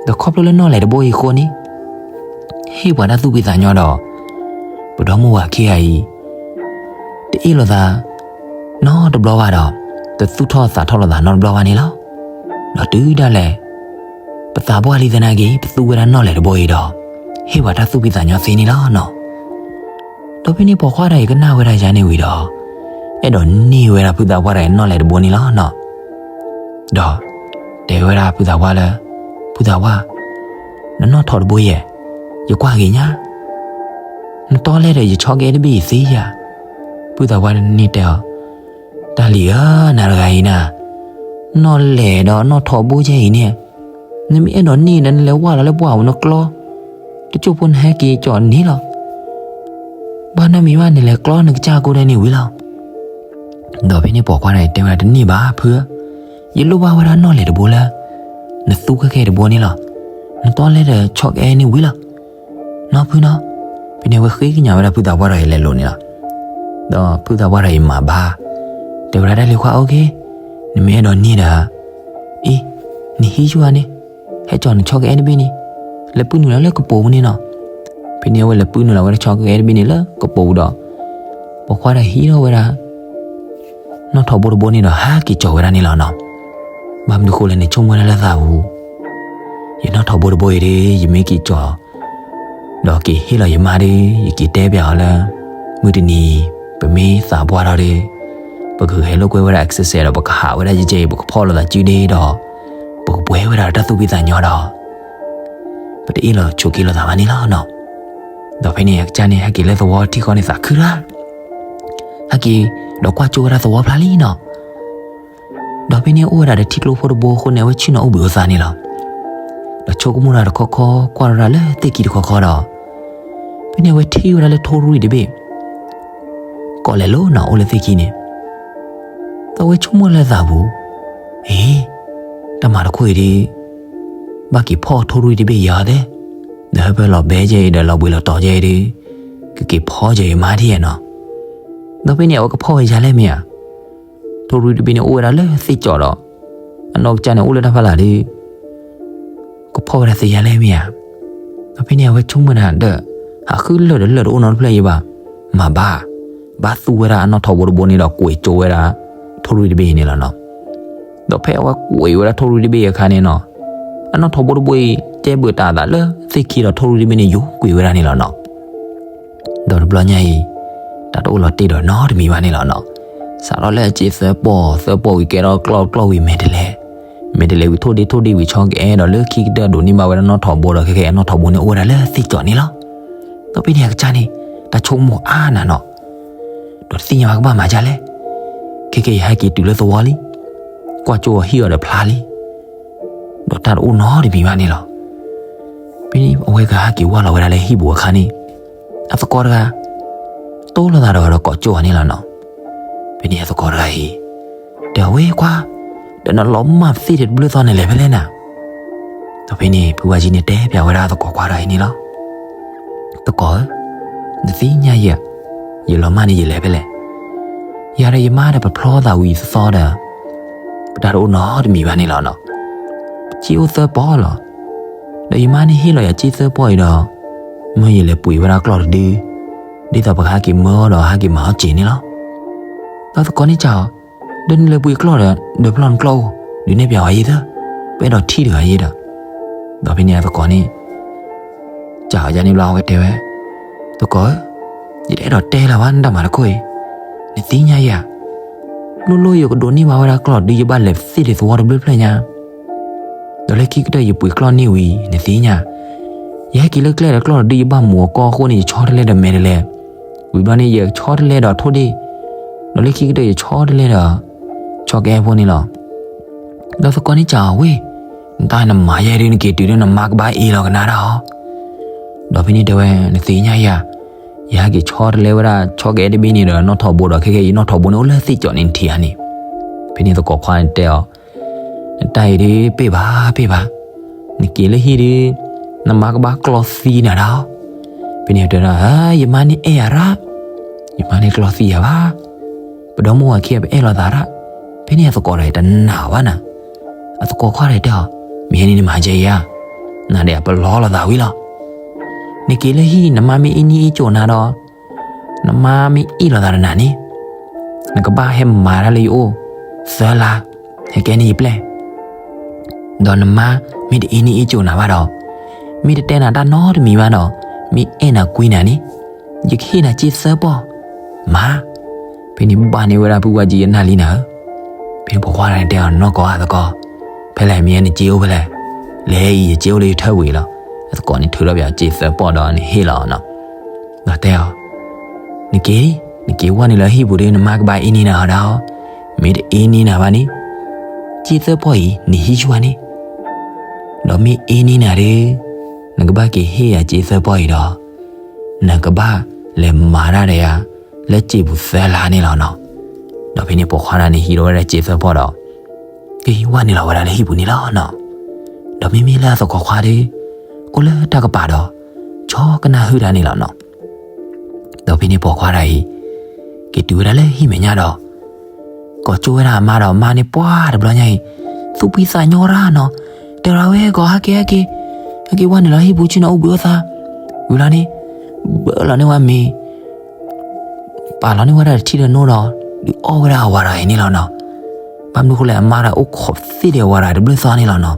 ဒီးခီဖျိလၢနီၣ်လဲၤတဘိအံၤအဃိန့ၣ်, ဟ့ၣ်ပှၤတၢ်သူၣ်ဖှံသးညီဒီး, ပဒီမါဝၤခံဂၤအံၤ, တအ့ၣ်လိာ်သး, နီတဘျီဘၣ်ဒီး, တသူၣ်ထီၣ်သးထီၣ်လိာ်သးနီတဘျီဘၣ်န့ၣ်လီၤ. ဒီးတုၤဒၣ်လဲာ်, ပသးပှၢ်လံသနာ်က့ ပသူဝဲဒၣ်နီၣ်လဲၤတဘိအံၤဒီး, ဟ့ၣ်ပှၤတၢ်သူၣ်ဖှံသးညီသ့န့ၣ်လီၤနီၤ. ဒီးဖဲန့ၣ်ပိာ်ခွါတဂၤအံၤကနၣ်ဝဲဒၣ်ယၤန့ၣ်ဝံၤဒီး, အဲၣ်ဒိးန့ၢ်ဝဲဒၣ်ဖုသးပှၢ်တဂၤအံၤနီၣ်လဲၤတဘိန့ၣ်လီၤနီၤ. ဒီး, တဲဝဲဒၣ်ဖုသးပှၢ်လၢ, ဖုသးပှၢ်, နနီၣ်ထီၣ်တဘိယဲၢ်, ယကွၢ်ဂ့ၤညါ. နတီလဲဒီးယဆီကအဲတဘ့ၣ်အံၤသ့ဧါ. ဖုသးပှၢ်န့ၣ်တဲအီၤ, တၢ်လံၤဧၢ, နၤတဂၤအံၤနၤ, နီၢ်လဲၢ်ဒီးနီၢ်ထိးဘိကဲအံၤန့ၣ်, နမ့ၢ်အဲၣ်ဒိးန့ၢ်ဒီးနလဲၤဝၢ်လီၤလၢပှၢ်ပူၤနကျီ, တစိၢ်ဖိနဟဲက့ၤကၠီၤန့ၣ်လီၤ. ဘၣ်နီတမံၤဘၣ် နလဲၤကျီနကစၢ်ကိးဒဲးန့ၣ်ဝံၤလီၤ. ဒီးဖဲန့ၣ်ပိာ်ခွါတဂၤအံၤတဲဝဲဒၣ် တန့ၢ်ဘၣ်ဖုဧၢ, ယလိၣ်ဘၣ်ဝဲဒၣ်နီၢ်လဲၢ်တဘိလၢ နသူခဲကဲတဘိန့ၣ်လီၤ. နတီလဲဒီးဆီကအဲန့ၣ်ဝံၤလီၤ. နီၢ်ဖုနီၤ, ဖဲန့ၣ်အဝဲဃ့ကညးဝဲဒၣ်ဖုသးပှၢ်တဂၤအံၤလဲၤလိၤန့ၣ်လီၤ. ဒီးဖုသးပှၢ်တဂၤအံၤမၤဘါ, တဲဝဲဒၣ် တၢ်လံၤခွါ အိၣ်က့ၤ, နမ့ၢ်အဲၣ်ဒိးန့ၢ်ဒီး အံၤ, နဟံးဆူၣ်ဧါန့ၣ်, ဟဲကၠီၤနဆီကအဲတဘ့ၣ်န့ၣ်, လဲၤပုၢ်နုာ်လီၤလၢကပိာ်ပူၤန့ၣ်နီၤ. ဖဲန့ၣ်အဝဲလဲၤပုၢ်နုာ်လီၤဝဲဒၣ်ဆီကအဲတဘ့ၣ်န့ၣ်လၢကပိာ်ပူၤဒီး, ပိာ်ခွါတဂၤဟံးထီၣ်ဝဲဒၣ် နီၢ်ထိးဘိတဘိန့ၣ်ဒီးဟးက့ၤကၠီၤဝဲဒၣ်န့ၣ်လီၤနီၤ. ဘၣ်မနုၤဃိလဲၣ်န့ၣ် ဆိကမိၣ်ဝဲဒၣ်လၢသးပူၤ, ယနီၢ်ထိးဘိတဘိအံၤဒီး ယမ့ၢ်က့ၤကၠီၤ ဒီးက့ၤဟ့ၣ်လီၤယမါဒီး ယက့ၤတဲပျးအီၤလၢ မုၢ်တနံၤ ပမ့ၢ်သးပှၢ်ထီၣ်ဒီး ပကဂဲၤလိာ်ကွဲဝဲဒၣ် exercise ဒီး ပကဟးဝဲဒၣ်ယဲယဲအံၤ ပကဖီၣ်လိာ်သးစုဒီး ပကပှဲၤဝဲဒၣ်တၢ်သူၣ်ဖှံသးညီဒီး ပတအ့ၣ်လိာ်ဆိးက့လိာ်သးဘၣ်န့ၣ်လီၤနီၤ. ဒီးဖဲန့ၣ်အကစၢ်န့ၣ် ဟဲက့ၤလၢသဝီထံဃီန့ၣ် သးခုတၢ်, ဟဲက့ၤ ဒီးကွၢ်ကၠိဝဲဒၣ်သဝီဖျါလံနီၤ. ဒီးဖဲန့ၣ်အိၣ်ဝဲဒၣ်ဒီးထံကျိဖိတဘိအဃိန့ၣ် အဝဲဆ့ၣ်နီၤအိၣ်ဘှံးအိၣ်သါန့ၣ်လီၤ. ဒီးဆိကမိၣ်တၢ်တခီခီ ကွၢ်ထီၣ်တၢ်လၢသ့ၣ်ခံတခီခီဒီး ဖဲန့ၣ်အဝဲထံၣ်ဝဲဒၣ်လၢထိရူၢ်တဘ့ၣ် ကိးလဲၤလိၤနီၤ အိၣ်လၢသ့ၣ်ခံန့ၣ်, ဒီးအဝဲဆိကမိၣ်လၢသးပူၤ, အ့, တၢ်မၤတခိၣ်အံၤဒီး ဘၣ်က့ၤဖီၣ်ထိရူၢ်တဘ့ၣ်ယၤသ့, ဒီးဟဲဖဲလီၤဘဲယဲအံၤဒီး လီၤဘှံးလီၤတီၤယဲအံၤဒီး ကက့ၤဖီၣ်ယဲအံၤမါထံၣ်နီၤ. ဒီးဖဲန့ၣ်အဝဲကဖီၣ်ဝဲယၤလဲၣ်မ့ၢ်ဧါ, ထိရူၢ်တဘ့ၣ်န့ၣ်အိၣ်ဝဲဒၣ်လၢသ့ၣ်ကၠီၤဒီး အနီၢ်ကစၢ်န့ၣ်အိၣ်လၢတၢ်ဖီလာ်ဒီး ကဖီၣ်ဝဲဒၣ်သ့ယၤလဲၣ်မ့ၢ်ဧါ. ဒီးဖဲန့ၣ်အဝဲဆိကမိၣ်ဒၣ်ဒီး ဟးဃုလၢာ်ဒီးလၢာ်တအိၣ်နီတဖျၢၣ်အံၤဘၣ်, မၤဘၣ်, ဘၣ်သူဝဲဒၣ်အနီၢ်ထိးဘိတဘိန့ၣ်ဒီးကွံာ်ကၠိဝဲဒၣ် ထိရူၢ်တဘ့ၣ်အံၤန့ၣ်လီၤနီၤ. ဒီးဖဲအဝဲကွံာ်ဝဲဒၣ်ထိရူၢ်တဘ့ၣ်အခါန့ၣ်နီၤ, အနီၢ်ထိးဘိတဘိအံၤ ကဲဘုးတၢ်အသးလၢသ့ၣ်ခံဒီးထိရူၢ်တဘ့ၣ်န့ၣ် ယိၤကွံာ်ဝဲဒၣ်န့ၣ်လီၤနီၤ. ဒီးတဘျီညါအံၤ တၢ်တအိၣ်လီၤတ့ၢ်ဒီးနီတမံၤဘၣ်န့ၣ်လီၤနီၤ. စးထီၣ်လၢအစ့သၢပီၢ်, သၢပီၢ်ဝံၤကဲထီၣ်ကျီၢ်, ကျီၢ်ဝံၤမဲာ်တဲးလဲး, မဲာ်တဲးလဲးဝံၤထိၣ်ဒ့, ထိၣ်ဒ့ဝံၤဆီကအဲ, ဒီးလၢခံကတၢၢ်ဒိးန့ၢ်ဘၣ်ဝဲဒၣ်နီၢ်ထိးဘိဒီး ခဲကဲအနီၢ်ထိးဘိန့ၣ်အိၣ်ဝဲဒၣ်လၢသ့ၣ်ကၠီၤန့ၣ်လီၤ. ဒီးဖဲန့ၣ်အကစၢ်န့ၣ် တၢ်ဆိကမိၣ်အါနၤနီၤ, ဒီးတသ့ၣ်ညါဘၣ်ကဘၣ်မၤဒ်လဲၣ်, ခဲကဲယဟဲက့ၤတုၤလၢသဝီလံ, ကွၢ်ကၠိအီၤဟံၣ်အီၤဒီးဖျါလံ ဒီးတၢ်တအိၣ်နီတမံၤဘၣ်န့ၣ်လီၤ. ဖဲန့ၣ်အဝဲကဟဲက့ၤဝၢ်လီၤဝဲဒၣ်လၢဟံၣ်ပူၤအခါန့ၣ်, အသကိးတဂၤ တိၢ်လိာ်သးဒီးအီၤဒီးကိးကၠိအီၤန့ၣ်လီၤနီၤ. ဖဲန့ၣ်အသကိးတဂၤအံၤ တဲအီၤဝဲခွါ, ဒီးနလီၤမၢ်သ့ၣ်ဒီးတဘျုးသီန့ၣ်လဲၤဖဲလဲၣ်နၤ. ဒီးဖဲန့ၣ် ဖုဝါကၠံန့ၣ်တဲပျးဝဲဒၣ်အသကိးခွါတဂၤအံၤန့ၣ်လီၤ. သကိးဧၢ, နသ့ၣ်ညါယၤ, ယလီၤမၢ်န့ၣ်ယလဲၤဖဲလဲၣ်. ယၤဒီးယမါဒီးပဖျီသးဝံၤသသီဒီး ပတၢ်တအိၣ်နီတမံၤဘၣ်န့ၣ်လီၤနီၤ. စ့အိၣ်သၢပီၢ်လီၤ. ဒီးယမါန့ၣ်ဟ့ၣ်လီၤယၤစ့သၢပီၢ်အံၤဒီး မၢယလဲၤပှ့ၤဝဲဒၣ်ကျီၢ်တဒု, ဒ်သိးပကဟဲက့ၤမၢအီၤဒီးဟဲက့ၤမၤအီၣ်စ့န့ၣ်လီၤ. ဒီးသကိးန့ၣ်စံးအီၤ, ဒီးနလဲၤပှ့ၤကျီၢ်ဒီး ဒၢးဖျီၣ်နကျီၢ်အိၣ်, ဒုးနဲၣ်ပျးဝဲယဲသၢ, ပအဲၣ်ဒိးထံၣ်တဂၤယဲဒီး. ဒီးဖဲန့ၣ်အသကိးန့ၣ် စံးအီၤယၤန့ၣ်ဘျီအဝဲတဲဝဲ, သကိးဧၢ, ယတအဲၣ်ဒိးတဲလၢၤဘၣ်နတၢ်မၤတခိၣ်အံၤ, နသ့ၣ်ညါယၤ, လိၣ်လိၣ်ယကဒိးန့ၢ်ဘၣ်ဝဲဒၣ်ကျီၢ်ဒု ယဘၣ်လဲၤသ့ၣ်ဒုးသဝီတဘျုးဖျၢၣ်ညါ ဒီးလၢခံကတၢၢ်ယပှ့ၤကျီၢ်န့ၢ်ဝံၤ နသ့ၣ်ညါ, ယဟဲက့ၤလၢကျဲဒီးကျီၢ်ဒု ယဘၣ်မူးအီၤကီၢ်အဃိန့ၣ် ယဆီတလဲဒီးမဲာ်တလဲ, ဝံၤဘျီန့ၣ် ယဆီတလဲဒီးထိၣ်ဒ့ၣ်, ဒီးလၢခံကတၢၢ်ယဆီတလဲဒီး ဆီကအဲဖိန့ၣ်လီၤ. ဒီးသကိးန့ၣ်စံးအီၤဝဲ, နတၢ်နမၤယဲဒု နက့ၤတုၤဒီးနမါကဘၣ်အ့ၣ်လီၤကနၣ်ဒၣ်အီၤ. ဒီးဖဲန့ၣ်တဲဝဲ နသ့ၣ်ညါယၤ, ယဟဲက့ၤဆီတလဲဝဲဒၣ်ဆီကအဲတဘ့ၣ်န့ၣ်ဒီးနီၢ်ထိးဘိဒီး ခဲကဲယနီၢ်ထိးဘိန့ၣ်အိၣ်လၢသ့ၣ်ကၠီၤန့ၣ် နထံၣ်ဧါန့ၣ်. ဖဲန့ၣ်သကိးခွါန့ၣ်တဲအီၤ, နတၢ်အံၤဒု ပ့ၢ်ဘၣ်ပ့ၢ်ဘၣ်, နက့ၤလၢဟံၣ်ဒု နမါကဘၣ်ကျီသံနၤဒၣ်အီၤ. ဖဲန့ၣ်တဲဒၣ် ယမါန့ၣ်အဲၣ်ယၤရၣ်, ယမါန့ၣ်ကျီသံယၤဘၣ်, ပဒီမိၢ်ဝၤခံဂၤပအဲၣ်လိာ်သးရၣ်. ဖဲန့ၣ်အသကိးတဂၤတနာ်ဘၣ်နၤ, အသကိးခွါတဂၤတဲအီၤ, မ့ၢ်ဟဲန့ၣ်နမၤကဲယၤ, နၤဒီးပလီလိာ်သးဝံၤလီၤ. နက့ၤလၢဟံၣ် နမါမ့ၢ်အ့ၣ်န့ၢ်အ့ၣ်ကၠိနၤဒီး နမါမ့ၢ်အ့ၣ်လိာ်သးဒီးနၤန့ၣ်, နကဘၣ်ဟဲမၤတၢ်လၢယအိၣ် သၢလါ, ဟဲကဲန့ၢ်ယပျဲၢ်, ဒီးနမါမ့ၢ်တအ့ၣ်န့ၢ်အ့ၣ်ကၠိနၤဘၣ်ဒီး, မ့ၢ်တတဲနၤတၢ်နီတမံၤဘၣ်ဒီး, မ့ၢ်အဲၣ်နၤကွံနၤန့ၣ်, ယကဟ့ၣ်နၤစ့သၢပီၢ်, မၤ. ဖဲန့ၣ်ဘၣ်န့ၢ်ဝဲဒၣ်ဖုဝါကၠံ ယနၢ်လံနၤဧၢ. ဖဲန့ၣ်ပိာ်ခွါတဂၤန့ၣ်တဲအီၤ နီၢ်ကီၢ်အသကိး, ဖဲလဲၣ်မ့ၢ်နစ့အိၣ်ဖဲလဲၣ်, လဲၤအံၤယစ့အိၣ်လၢယထၢဝံၤလီၤ. အသကိးန့ၣ်ထုးထီၣ်ပၠးစ့သၢပီၢ်ဒီးန့ၣ်ဟ့ၣ်လီၤနီၤ. ဒီးတဲအီၤ, နက့ၤ, နက့ၤဝဲနုာ်လၢဟံၣ်ပူၤဒီး နမါကဘၣ်အ့န့ၢ်နၤအီၤဒၣ်အီၤ, မ့ၢ်တအ့န့ၢ်နၤဘၣ်န့ၣ်, စ့သၢပီၢ်အံၤ နဟံးဆူၣ်န့ၣ်, ဒီးမ့ၢ်အ့န့ၢ်နၤဒီး, နကဘၣ်က့ၤဟ့ၣ်ယၤစ့သၢပီၢ်အံၤဒီး, နကဘၣ်လဲၤမၤတၢ်ဒီးယၤ လၢစ့ပူၤသၢလါန့ၣ်လီၤနီၤ. ဒီးဖဲန့ၣ်ပိာ်ခွါတဂၤန့ၣ်ဟံးထီၣ်ဝဲဒၣ်စ့သၢပီၢ်ဒီး, က့ၤဝဲနုာ်လီၤဝဲဒၣ်လၢဟံၣ်ပူၤန့ၣ်လီၤနီၤ. ဒီးမ့မ့ၢ်လၢအသကိးခွါဒီး, အိၣ်လၢတၢ်ကပၤဒီး, ဆီကနၣ်ဟုၣ်တၢ်န့ၣ်လီၤနီၤ. ဒီးဖဲန့ၣ်ပိာ်ခွါတဂၤအံၤ, က့ၤတုၤဝဲဒၣ်လၢဟံၣ်မဲာ်ညါဒီး, ကိးကၠိဝဲဒၣ်အမါဒီး အမါန့ၣ်ပှၤတဘျီညါအံၤ, သူၣ်ဖှံသးညီတၢ်နီၤ, တဲလီၤဝဲ ကိးဟဲက့ၤဟဲက့ၤ, ဟဲက့ၤဝဲနုာ်လီၤဟံၣ်ပူၤဆ့ၣ်နီၤ အိၣ်ဘှံးအိၣ်သါ, ဝံၤလီၤန့ၣ်, ဘၢလီၤန့ၢ်ဝဲမ့ၤ ပာ်လီၤန့ၢ်ဝဲဒၣ်တထံၣ်ဒီးနိဒီး, ဒုးအီၣ်ဝဲဒၣ်အဝၤဒီးအံၤန့ၣ်လီၤနီၤ. ဘၣ်မနုၤဃိလဲၣ် အမါဒီးအိၣ်ခိးသ့ၣ်ဒီးအဝၤဒီးတဘျုးသီန့ၣ်လီၤနီၤ.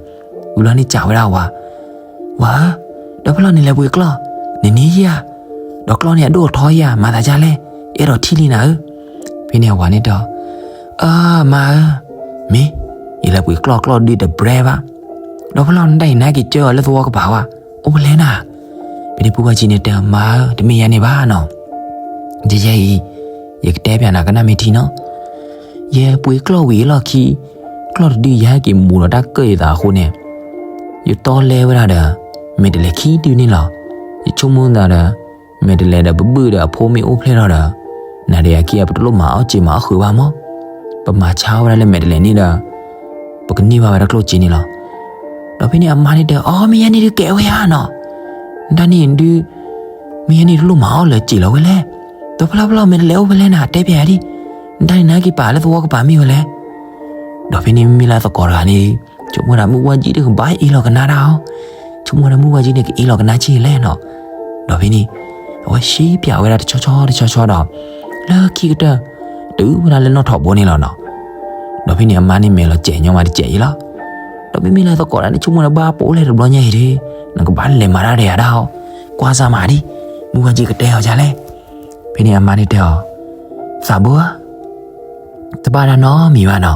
ဝံၤလီၤန့ၣ်စံးဝဲဒၣ်အဝၤ, ဝၤဧၢ, ဒီးဖဲလီၤနလဲၤပှ့ၤကျီၢ်, နန့ၢ်ယၤ, ဒီးကျီၢ်န့ၣ်အဒိၣ်အထီယၤ မၤသးဒ်လဲၣ်, အဲၣ်ဒိးထံၣ်လံနၤဧၢ. ဖဲန့ၣ်အဝၤန့ၣ်တဲအီၤ, အၢ မါဧၢ, မ့ၢ်, ယလဲၤပှ့ၤကျီၢ် ကျီၢ်ဒုးတဘျဲဘၣ်, ဒီးဖဲလီၤနဒၣ်အံၤ နဟဲက့ၤကၢအီၤလၢသဝီကပၤဝဲ, အိၣ်ဖဲလဲၣ်နၤ. ဖဲန့ၣ်ဖုဝဲကၠံန့ၣ်တဲအီၤ မါဧၢ တမ့ၢ်ယၤန့ၣ်ဘၣ်နီၤ. ယဲယဲအံၤ, ယကတဲပျးနၤကနၣ်မ့ၢ်ထံနီၤ. ယပှ့ၤကျီၢ်ဝံၤအလီၢ်ခံ, ကျီၢ်တဒုယဟဲက့ၤမူးဒီးတၢ်ကၢၣ်ယသးအဃိန့ၣ်, ယတီလဲဝဲဒၣ်ဒီး, မဲာ်တဲးလဲးခံဒုန့ၣ်လီၤ. ယဆိကမိၣ်သးဒီး, မဲာ်တဲးလဲးဒီးပဘုၣ်ဒီးအဖိမ့ၢ်အိၣ်ဖျဲၣ်ထီၣ်ဒီး, နၤဒီးယၤခံဂၤပတလိၣ်မၤအီၣ်စ့မၤအီၣ်ဃုာ်ဘၣ်မး, ပမၤဆါဝဲဒၣ်လၢမဲာ်တဲးလဲးန့ၣ်ဒီး, ပကန့ၢ်ဘၣ်ဝဲဒၣ်ကျိၣ်စ့န့ၣ်လီၤ. ဒီးဖဲန့ၣ်အမါန့ၣ်တဲအီၤ မ့ၢ်ယဲန့ၣ်ဒုးကဲဝဲဧါနီၤ. နတၢ်န့ၣ်ဒုး, မ့ၢ်ယဲန့ၣ်တလိၣ်မၤအီၣ်လၢၤစ့လီၤဝဲလဲၣ်. ဒီးဖဲလီၤဖဲလီၤ မဲာ်တဲးလဲးအိၣ်ဖဲလဲၣ်နၤ တဲပျးယၤဒံး. နတၢ်န့ၣ်နဟဲက့ၤပာ်လၢသဝီကပၤမ့ၢ်ဝဲလဲၣ်. ဒီးဖဲန့ၣ်မ့မ့ၢ်လၢအသကိးတဂၤန့ၣ်, ဆိကမိၣ်ဝဲဒၣ်မုၢ်ဝၣ်ကၠံတကဘၣ်အ့ၣ်လီၤကနါတၢ်အီၤ, ဆိကမိၣ်ဝဲဒၣ်မုၢ်ဝၣ်ကၠံန့ၣ်ကအ့ၣ်လီၤကနါဆံးလဲၣ်နီၤ. ဒီးဖဲန့ၣ်, အဝဲစံးပျးဝဲဒၣ်တဆီဆီတဆီဆီဒီး, လၢခံကတၢၢ်, တုၤဝဲဒၣ်လၢနီၣ်ထိးဘိန့ၣ်လီၤနီၤ. ဒီးဖဲန့ၣ်အမါန့ၣ်မဲာ်လီၤစဲးညီမးတစဲးအံၤလီၤ. ဒီးမ့မ့ၢ်လၢသကိးတဂၤန့ၣ် ဆိကမိၣ်ဝဲဒၣ်ဘၣ်ပအိၣ်လၢတဘျီညါအံၤဒီး, နကဘၣ်လဲၤမၤတၢ်ဒီးယၤဒၣ်အီၤ, ကွၢ်စၢ်မးဒံး, မုၢ်ဝၣ်ကၠံကတဲအီၤဒ်လဲၣ်. ဖဲန့ၣ်အမါန့ၣ်တဲအီၤ, သးဘိဧၢ, တဘၣ်တၢ်နီတမံၤဘၣ်နီၤ.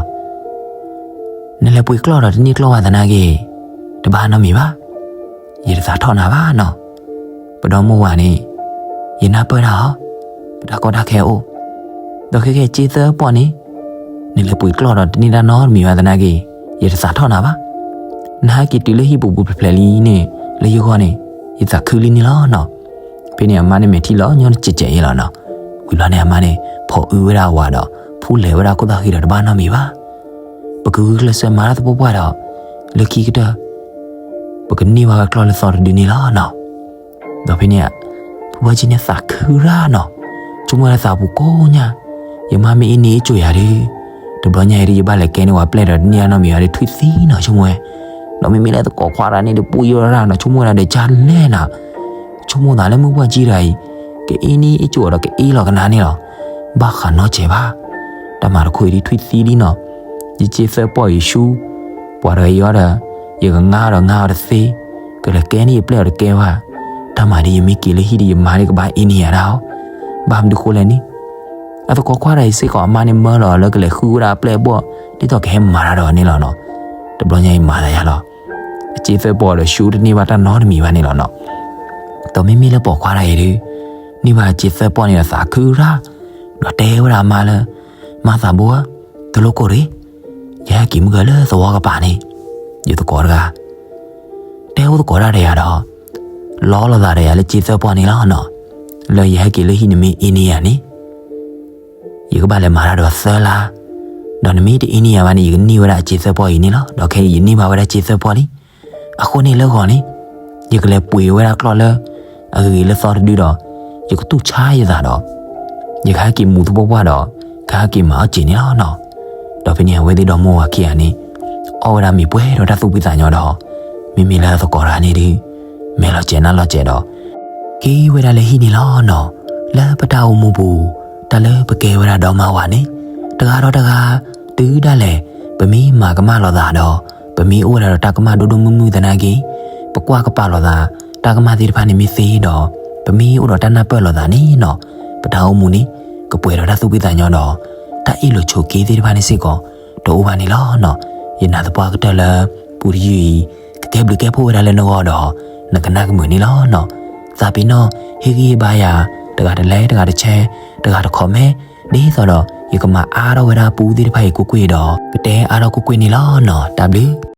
နလဲၤပှ့ၤကျီၢ်ဒီးတန့ၢ်ကျီၢ်ဘၣ်သနာ်က့, တဘၣ်နီတမံၤဘၣ်. ယတသးထီၣ်နၤဘၣ်နီၤ. ပဒီမိၢ်ဝၤန့ၣ်, ယနၢ်ပၢၢ်တၢ်အီၤ, ပတၢ်ကီတၢ်ခဲအိၣ်, ဒီးခဲကဲစ့သၢပီၢ်န့ၣ်, နလဲၤပှ့ၤကျီၢ်ဒီးတန့ၢ်တၢ်နီတမံၤဘၣ်သနာ်က့, ယတသးထီၣ်နၤဘၣ်. နဟဲက့ၤတုၤလၢဟံၣ်ပူၤပူၤဖျဲးဖျဲးလံန့ၣ်, လၢယဂီၢ်န့ၣ်, ယသးခုလံန့ၣ်လီၤနီၤ. ဖဲန့ၣ်အမါန့ၣ်မဲာ်ထံလီၤညီတစဲးစဲးအံၤလီၤနီၤ. ဝံၤလီၤန့ၣ်အမါန့ၣ်, ဖိးအုဝဲဒၣ်အဝၤဒီး, ဖူလဲၤဝဲဒၣ်ခိၣ်သၣ်ဃံဒီးတဘၣ်နီတမံၤဘၣ်. ပကဂုာ်ကျဲးစၢးမၤတၢ်သပှၢ်ပှၢ်ဒီး, လၢခံကတၢၢ်, ပကန့ၢ်ဘၣ်ဝဲကျီၢ်လၢသီတဒုန့ၣ်လီၤနီၤ. ဒီးဖဲန့ၣ်, ဖုဝဲကၠံန့ၣ်သးခုရၣ်နီၤ. ဆိကမိၣ်ဝဲဒၣ်သးပူၤကိးညါ, ယမါမ့ၢ်အ့ၣ်န့ၢ်အ့ၣ်ကိၤယၤဒီး, တဘျီညါအံၤဒီးယဘၣ်လဲၤကဲန့ၢ်ဝဲပျဲၢ်ဒီးတန့ၢ်တၢ်နီတမံၤဘၣ်ဒီးထွံၣ်သံနီၤဆိကမိၣ်ဝဲ. ဒီးမ့မ့ၢ်လၢသကိးခွါတဂၤန့ၣ်ဒီးပူယိရၣ်နီၤ ဆိကမိၣ်ဝဲဒၣ်ဒီးကၢ်လဲၣ်နီၤ. ဆိကမိၣ်သးလၢမုၢ်ပှၢ်ကၠံတဂၤအံၤ, ကအ့ၣ်န့ၢ်အ့ၣ်ကိၤအီၤဒီးကအ့ၣ်လီၤကနါန့ၣ်လီၤ. ဘၣ်ဃးနီတစဲးဘၣ်. တၢ်မၤတခီအံၤဒ်ထွံၣ်သံလံနီၤ. ယစ့သၢပီၢ်ယဆူ, ပှၤတဂၤအံၤအီၤဒီး, ယကငါအီၤဒီးငါအီၤတသ့, ကလဲၤကဲန့ၢ်ယပျဲၢ်အီၤတကဲဘၣ်. တၢ်မၤဒ်ယမ့ၢ်က့ၤလၢဟံၣ်ဒီး ယမါန့ၣ်ကဘၣ်အ့ၣ်န့ၢ်ယၤဒၣ်အီၤ. ဘၣ်မနုၤဃိလဲၣ်န့ၣ်, အသကိးခွါတဂၤအံၤစ့ၢ်ကီးအမါန့ၣ်မၢလီၤလၢကလဲၤဃုဝဲဒၣ်အပျဲၢ်အဘီၣ်, ဒ်သိးကဟဲမၤတၢ်ဒီးအီၤန့ၣ်လီၤနီၤ. တဘျီညါအံၤမၤသးယါလီၤ. အစ့သၢပီၢ်ဒီးဆူတန့ၢ်ဘၣ်တၢ်နီတမံၤဘၣ်န့ၣ်လီၤနီၤ. ဒီးမ့မ့ၢ်လၢပိာ်ခွါတဂၤအံၤဒီး, န့ၢ်ဘၣ်အစ့သၢပီၢ်န့ၣ်ဒီးသးခုရၣ်, ဒီးတဲဝဲဒၣ်အမါလၢ, မါသးဘိဧၢ, တလိၣ်ကိၢ်ရ့ၣ်, ယဟဲက့ၤမုၢ်ဂၢၢ်လၢသဝီကပၤန့ၣ်, ယသကိးတဂၤ တဲအိၣ်သကိးတၢ်ဒီးယၤဒီး, လီလိာ်သးဒီးယၤလၢစ့သၢပီၢ်န့ၣ်လီၤနီၤ. လၢယဟဲက့ၤလၢဟံၣ်နမ့ၢ်အ့ၣ်န့ၢ်ယၤန့ၣ်, ယကဘၣ်လဲၤမၤတၢ်ဒီးသၢလါ, ဒီးနမ့ၢ်တအ့ၣ်န့ၢ်ယၤဘၣ်န့ၣ် ယကန့ၢ်ဝဲဒၣ်အစ့သၢပီၢ်အံၤန့ၣ်လီၤ. ဒီးခဲအံၤယန့ၢ်ဘၣ်ဝဲဒၣ်စ့သၢပီၢ်လံ. အဃိန့ၣ်လၢဂီၤန့ၣ်, ယကလဲၤပှ့ၤဝဲဒၣ်ကျီၢ်လၢ အဂ့ၤလၢသီတဒုဒီး, ယကတူၢ်ဆါယသးဒီး, ယကဟဲက့ၤမူးသပှၢ်ပှၢ်ဒီး, ကဟဲက့ၤမၤအီၣ်စ့န့ၣ်လီၤနီၤ. ဒီးဖဲန့ၣ်အဝဲသ့ၣ်ဒီမါဝၤခံဂၤန့ၣ်, အီၣ်ဝဲဒၣ်မ့ၤပှဲၤဒီးတၢ်သူၣ်ဖှံသးညီဒီး, မ့မ့ၢ်လၢအသကိးတဂၤန့ၣ်ဒုး, မဲာ်လီၤစဲးနါလီၤစဲးဒီး, က့ၤဝဲဒၣ်လၢဟံၣ်န့ၣ်လီၤနီၤ. လၢပတၢ်အိၣ်မူပူၤ, တၢ်လၢပကဲဝဲဒၣ်ဒီမါဝၤန့ၣ်, တဂၤဒီးတဂၤ, တုၤဒၣ်လဲာ်, ပမ့ၢ်မၤကမၣ်လိာ်သးဒီး, ပမ့ၢ်အိၣ်ဝဲဒၣ်ဒီးတၢ်ကမၣ်ဒိၣ်ဒိၣ်မုၢ်မုၢ်သနာ်က့, ပကွၢ်ကပာ်လိာ်သး, တၢ်ကမၣ်သ့ၣ်တဖၣ်န့ၣ်မ့ၢ်သ့ဒီး, ပမ့ၢ်အိၣ်ဒီးတၢ်နၢ်ပၢၢ်လိာ်သးန့ၣ်နီၤ, ပတၢ်အိၣ်မူန့ၣ်, ကပှဲၤဒီးတၢ်သူၣ်ဖှံသးညီဒီး, တၢ်အ့ၣ်လိာ်ဆိးက့သ့ၣ်တဖၣ်န့ၣ်စ့ၢ်ကီး, တအိၣ်ဘၣ်န့ၣ်လီၤနီၤ. ယနာ်သပှၢ်ကတၢၢ်လၢ, ပူတယုၢ်အံၤ, ကကဲဘျုးကဲဖှိၣ်ဝဲဒၣ်လၢနဂီၢ်ဒီး, နကနၣ်ကမုာ်န့ၣ်လီၤနီၤ. သးပ့ၤနီၣ်, ဟ့ၣ်ဂံၢ်ဟ့ၣ်ဘါယၤ, တဂၤတlike တဂၤတshare တဂၤတcomment ဒ်သိးဒီး ယကမၤအါထီၣ်ဝဲဒၣ်ပူသ့ၣ်တဖၣ်အံၤကွ့ၢ်ကွ့ၢ်ဒီး ကတဲအါထီၣ်ကွ့ၢ်ကွ့ၢ်န့ၣ်လီၤနီၤ. တၢ်ဘျုး